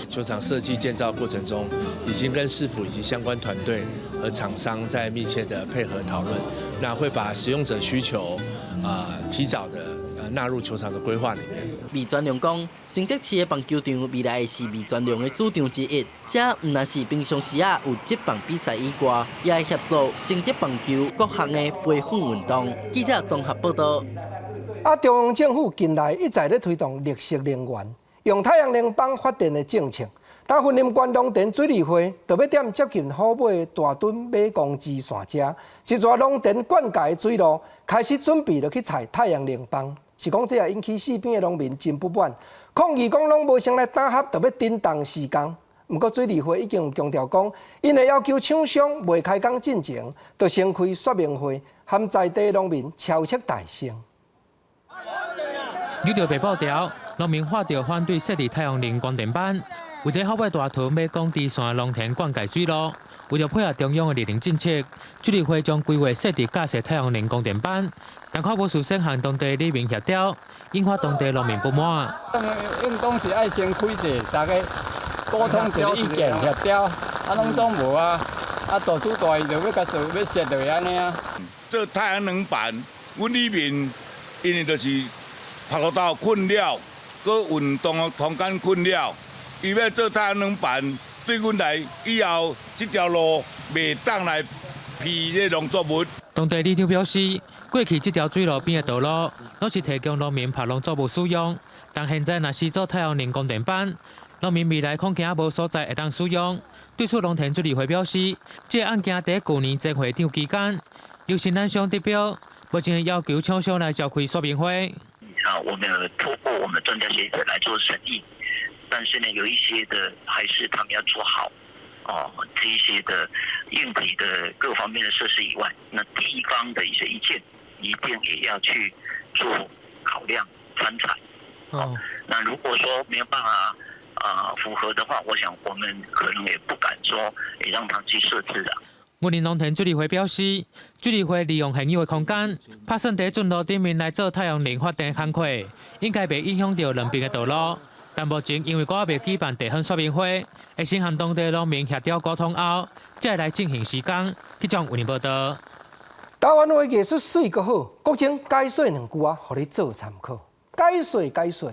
球場設計建造過程中，已經跟市府以及相關團隊和廠商在密切的配合討論，那會把使用者需求啊提早的納入球場的規劃裡面。味全龍講，新竹市的棒球場未來會是味全龍的主場之一。這毋但是平常時啊有職棒比賽以外，也會協助新竹棒球各項的培訓運動。記者綜合報道。啊，中央政府近來一再咧推動綠色能源，用太陽能板發電的政策。但雲林縣農田水利會就欲踮接近虎尾大墩馬公支線遮，一座農田灌溉的水路開始準備落去採太陽能板。是講這也引起四邊的農民真不滿，抗議講攏無先來打合，就欲振動施工。毋過水利會已經強調講，𪜶會要求廠商未開工進前，就先開說明會，和在地農民敲出大聲。扭著白布條，農民發著反對設置太陽能光電板，為著虎尾大屯馬公支線農田灌溉水路，為著配合中央的綠能政策，水利會將規劃設置架設太陽能光電板，但卻無事先和當地里民協調，引發當地農民不滿。應當是愛先開者，大家溝通一下意見協調，啊，攏總無啊，啊，大主大伊就欲共做，欲設落按呢啊。這太陽能板，阮里面因為就是跑道困擾，閣運動空間困擾，伊欲做太陽能板，對阮來以後這條路袂當來批這農作物。當地里長表示，過去這條水路邊的道路，攏是提供農民拍農作物使用，但現在若是做太陽能光電板，農民未來恐驚無所在會當使用。對此，農田水利會表示，這個案件佇舊年前會長期間，由承攬商得標，目前要求廠商來召開說明會。啊，我們有透過我們專家學者來做審議，但是呢，有一些的還是他們要做好哦，這一些的硬體的各方面的設施以外，那地方的一些意見一定也要去做考量參採。哦，那如果說沒有辦法啊符合的話，我想我們可能也不敢說也讓他去設置的。雲林農田水利會表示，水利會利用現有的空間，拍算佇圳路頂面來做太陽能發電工課，應該袂影響著兩邊的道路。但目前因為閣猶未舉辦地方說明會，會先和當地農民協調溝通後，才會來進行施工。記者為您報道。台灣話藝術媠閣好，國情解說兩句啊，予你做參考。解說解說，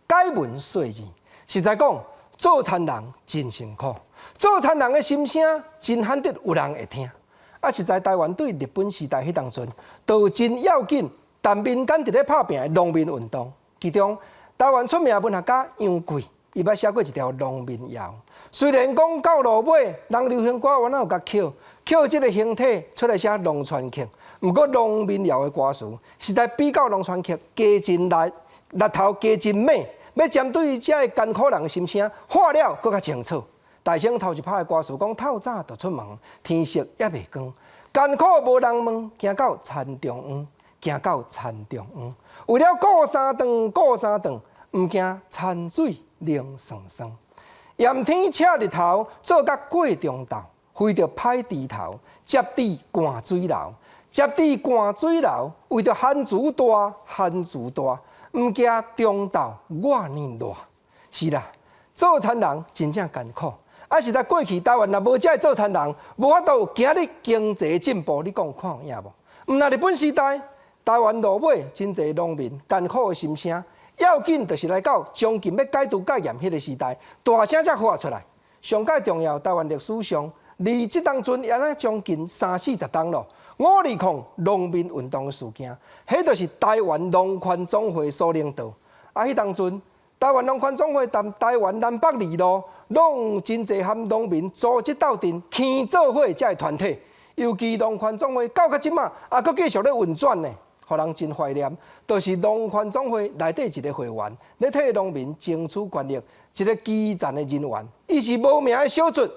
解文說字，實在講，做田人真辛苦，做田人的心聲真罕得有人會聽。啊，實在台灣對日本時代彼當陣，都真要緊，但民間佇咧拍拚的農民運動，其中台灣出名文學家楊貴，伊捌寫過一條農民謠。雖然講到落尾，人流行歌原來有共抾抾這个形體出來寫農村曲，毋過農民謠的歌詞實在比較農村曲加真力，力頭加真猛，欲針對這个艱苦人的心聲，畫了閣較清楚。大聲頭一拍的歌詞講透早就出門，天色猶未光，艱苦無人問，行到田中央，行到田中央，為了顧三頓，顧三頓，毋驚田水冷霜霜。炎天赤日頭，做甲過中晝，為著歹豬頭，接豬灌水流，接豬灌水流，為著番薯大，番薯大，毋驚中晝偌爾熱。是啦，做田人真正艱苦。啊，實在過去台灣若無這个做田人，無法度今日經濟進步，你講看有影無？毋但日本時代，台灣落尾真濟農民艱苦的心聲，要緊就是來到將近欲解除戒嚴彼个時代，大聲才發出來。上蓋重要，台灣歷史上，離這當陣也若將近三四十冬咯。520農民運動的事件，彼就是台灣農權總會所領導。啊，彼當陣，台灣農權總會踮台灣南北二路，攏有真濟和農民組織鬥陣、牽做伙這个團體。尤其農權總會到這馬，猶閣繼續咧運轉呢，予人真懷念。就是農權總會內底一个會員，咧替農民爭取權益，一个基層的人員，伊是無名的小卒。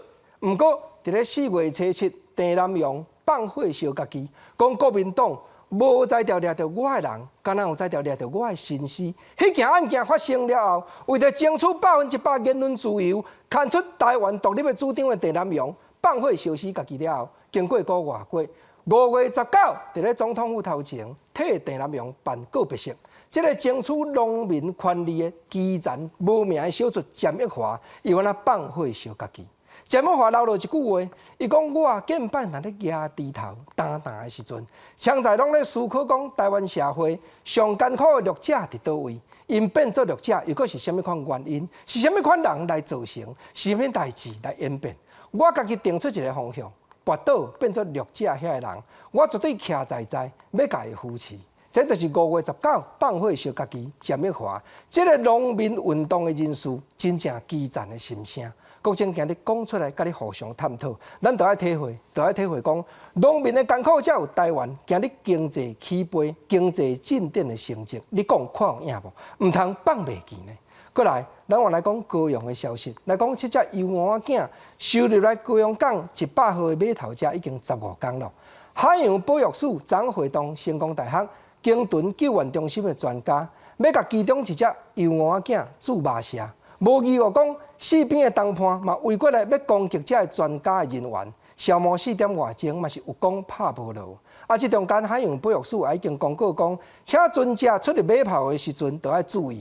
毋過，佇咧4月初7，鄭南榕放火燒家己，講國民黨無才調掠著我的人，敢若有才調掠著我的心思。彼件案件發生了後，為著爭取100%言論自由，牽出台灣獨立的主張的鄭南榕放火燒死家己了後，經過個外過5月19，佇咧總統府頭前替鄭南榕辦告別式。這个爭取農民權利的基層無名的小卒詹益華，伊按怎放火燒家己？詹益華留落一句話，伊講：我見擺若咧蜈豬頭焦焦的時陣，常在攏咧思考講台灣社會上艱苦的弱者佇佗位，𪜶變做弱者，又閣是啥物款原因？是啥物款人來造成？是啥物代誌來演變？我家己定出一个方向，跋倒變做弱者遐个人，我絕對徛在在，欲共伊扶持。這就是5月19放火燒家己詹益華，這个農民運動的人士真正基層的心聲。國政今日講出來，佮你互相探討，咱著愛體會，著愛體會講農民的艱苦，才有台灣今日經濟起飛、經濟進展的成績。你講看有影無？毋通放袂記呢。過來，咱換來講高雄的消息，來講這隻油鵝仔囝收入來高雄港100號的碼頭遮已經15工了。海洋保育署昨會同成功大學鯨豚救援中心的專家，欲共其中一隻油鵝仔囝注馬射，無意外講四邊的同伴嘛圍過來欲攻擊這个專家的人員，消磨四點外鐘嘛是有講拍無落。啊，這中間海洋保育署也已經公告講，請船隻出入碼頭的時陣著愛注意，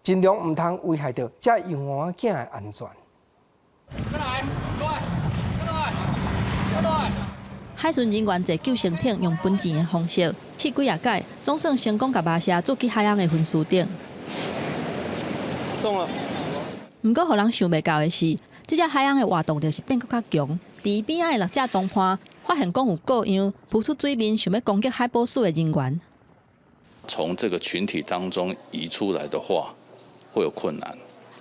盡量毋通危害著這油鵝仔囝的安全。過來，過來，過來，過來。海巡人員坐救生艇，用噴錢的方式試幾仔擺，總算成功共麻蛇注去海翁的雲輸頂。中了。毋過，予人想袂到的是，這隻海翁的活動力是變閣較強。佇邊仔的六隻同伴發現講有過樣，浮出水面，想欲攻擊海保署的人員。從這個群體當中移出來的話，會有困難。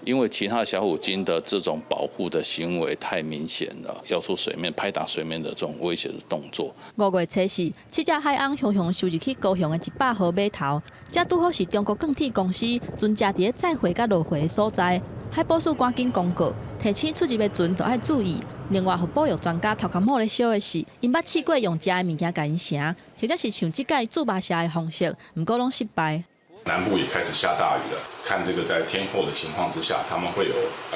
因為其他小虎鯨的這種保護的行為太明顯了，要出水面拍打水面的這種威脅的動作。5月初四，七隻海翁雄雄收入去高雄的100號碼頭，這拄好是中國鋼鐵公司船隻佇咧載貨佮落貨的所在。海保署趕緊公告，提醒出入的船著愛注意。另外，予保育專家頭殼某咧燒的是，𪜶捌試過用食的物件共𪜶唌，或者是像這擺注目蛇的方式，毋過攏失敗。南部也開始下大雨了，看這個在天候的情況之下，他們會有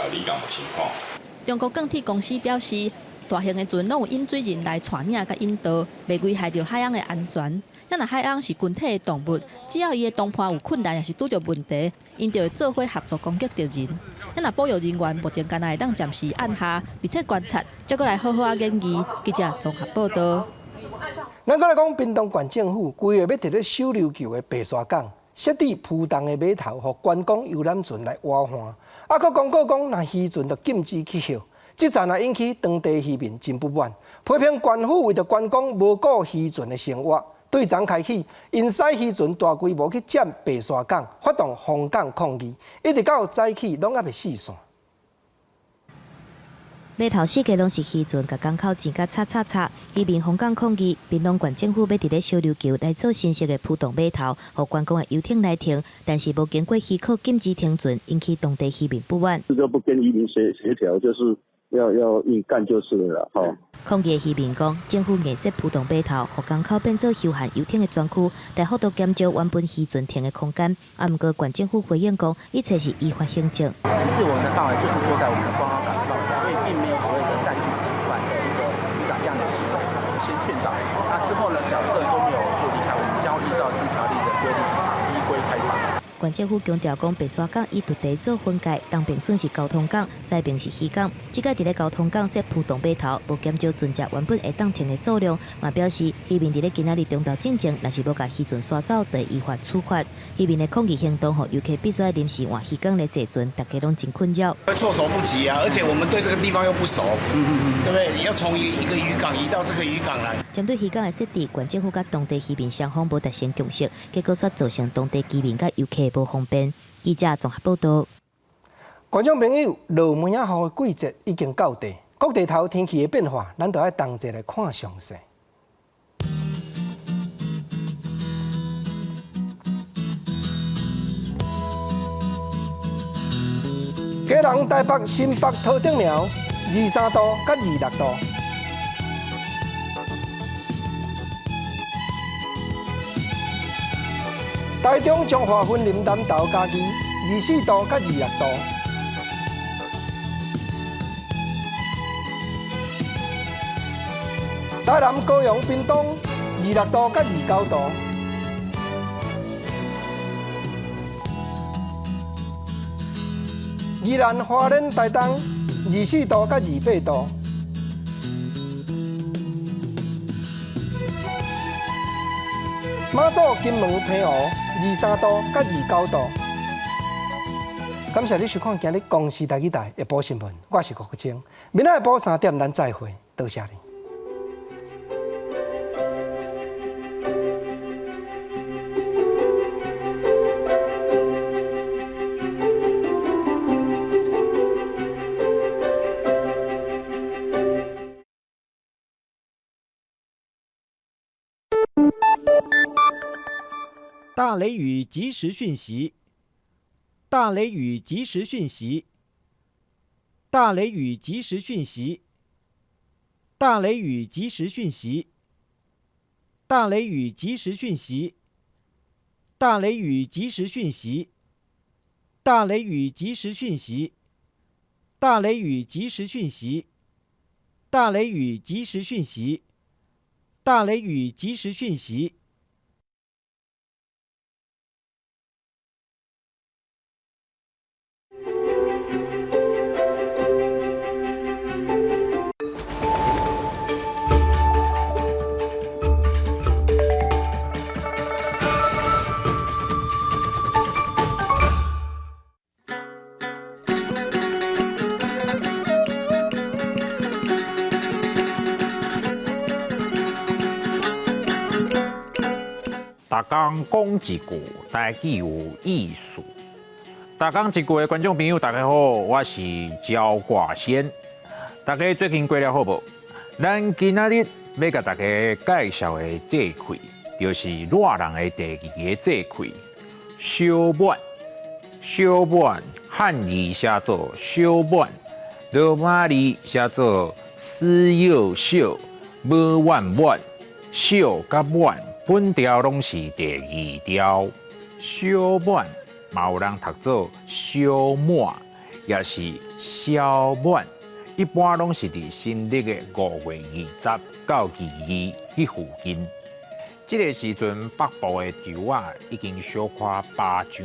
離港的情況。中國鋼鐵公司表示，大型的船攏有引水人來帶領佮引導，袂危害著海翁的安全。咱若海翁是群體的動物，只要伊的同伴有困難，抑是拄著問題，𪜶就會做伙合作攻擊敵人。咱若保育人員目前敢若會當暫時按下，並且觀察，才閣來好好仔研議。記者綜合報導。咱閣來講，屏東縣政府規劃欲佇咧小琉球的白沙港設置浮動的碼頭，予觀光遊覽船來倚岸。啊，閣公告講，若漁船就禁止起歇。這陣也引起當地漁民真不滿，批評縣府為著觀光無顧漁船的生活。對昨開始，𪜶駛漁船大規模去佔白沙港，發動封港抗議，一直到早起攏猶未四散。碼頭四界攏是漁船，共港口錢共插插插，漁民封港抗議。屏東縣政府欲佇咧小琉球來做新式的浮動碼頭，予觀光的遊艇來停，但是無經過許可禁止停船，引起當地漁民不滿。這個不跟漁民協協調，就是要硬幹就是了，吼。抗議的漁民講，政府硬設浮動碼頭，予港口變做休閒遊艇的專區，大幅度減少原本漁船停的空間。啊，毋過縣政府回應講，一切是依法行政。其實我們的範圍就是坐在我們的觀光港道，所以並沒有所謂的佔據船的一個漁港這樣的行為。先勸導，那之後呢，假設都沒有做離開，我們將會依照這條例的規定依規開罰。縣政府強調講，白沙港以陸地做分界，東邊算是交通港，西邊是漁港。這擺佇咧交通港設浮動碼頭，無減少船隻原本會當停的數量，嘛表示漁民佇咧今仔日中晝進前，若是無共漁船徙走，就會依法處罰。漁民的抗議行動，予遊客必須愛臨時換漁港來坐船，大家攏真困擾。會措手不及啊！而且我們對這個地方又不熟，對不對？你要從一個漁港移到這個漁港來。針對漁港的設置，縣政府佮當地漁民雙方無達成共識，結果煞造成當地居民佮遊客無方便。記者綜合報導。觀眾朋友，落毛仔雨的季節已經到底，各地頭天氣的變化，咱都愛同齊來看詳細。基隆、台北、新北、桃竹苗，23度佮26度。台中彰化雲林南投嘉義24度佮26度。台南高雄屏東26度佮29度。宜蘭花蓮台東24度佮28度。馬祖金門澎湖23度佮29度。感謝你收看今日公視台語台下晡新聞，我是郭國清。明仔下晡3點咱再會，多謝你。大雷雨即時訊息，大雷雨即時訊息，大雷雨即時訊息，大雷雨即時訊息，大雷雨即時訊息，大雷雨即時訊息，大雷雨即時訊息，大雷雨即時訊息，大雷雨即時訊息，大雷雨即時訊息。逐工講一句台語有意思。逐工一句的觀眾朋友，大家好，我是焦掛先。大家最近過了好無？咱今仔日欲共大家介紹的節氣，就是熱人的第二个節氣——小滿。小滿漢語寫做小滿，羅馬字寫做四又小，無滿滿，小佮滿。本調攏是第二調，小滿嘛有人讀做小滿，也是小滿，一般攏是佇新曆的5月20到22彼附近。這个時陣北部的稻仔已經小可拔癢，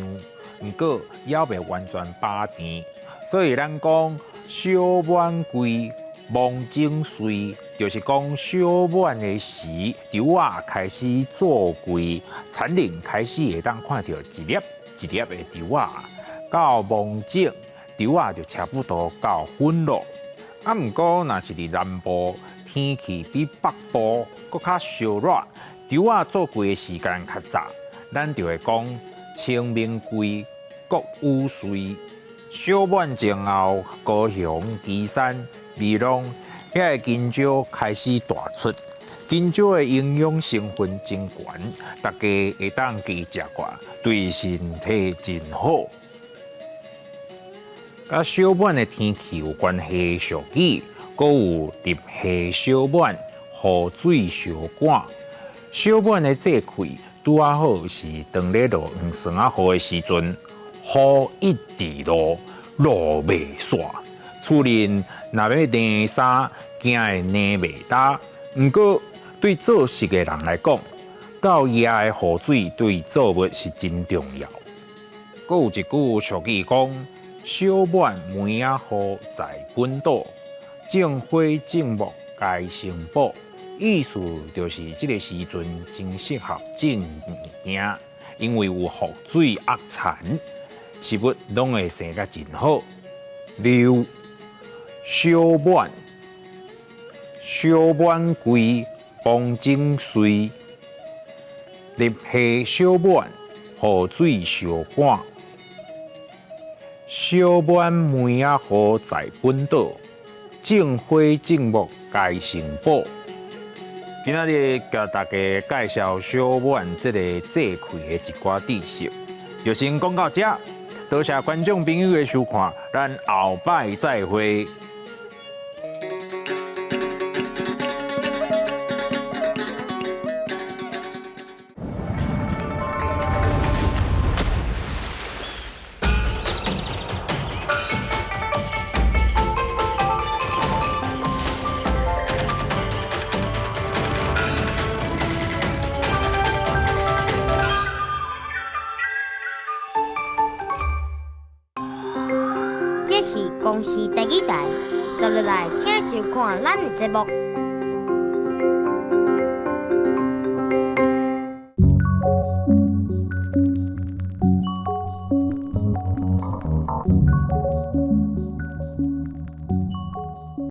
毋過猶未完全拔甜，所以咱講小滿歸。芒種穗，就是講小滿的時，稻仔開始做季，田裡開始會當看著一粒一粒的稻仔。到芒種，稻仔就差不多到粉咯。啊，毋過若是佇南部，天氣比北部閣較燒熱，稻仔做季的時間較早，咱就會講清明季、穀雨穗。小滿前後，高雄、旗山、美濃遐个香蕉開始大出，香蕉的營養成分真懸，大家會當加食寡，對身體真好。佮小滿的天氣有關係，俗語閣有立夏小滿，雨水相趕。小滿的節氣拄仔好是當咧落黃霜仔雨的時陣。雨一直落，落袂煞。厝裡若欲晾衫，驚會晾袂焦。毋過對做食的人來講，夠夜的雨水對作物是真重要。閣有一句俗語講：小滿梅仔雨在本島，種花種木皆成寶。意思就是這个時陣真適合種物件，因為有雨水壓田。食物攏會生甲真好。六小滿，小滿歸，芒種穗，立夏小滿，雨水相趕。小滿梅仔雨在本島，種花種木皆成寶。今仔日共大家介紹小滿這个節氣的一寡知識，就先講到這。多謝觀眾朋友的收看，咱後擺再會。公視台語台，接落來請收看咱的節目。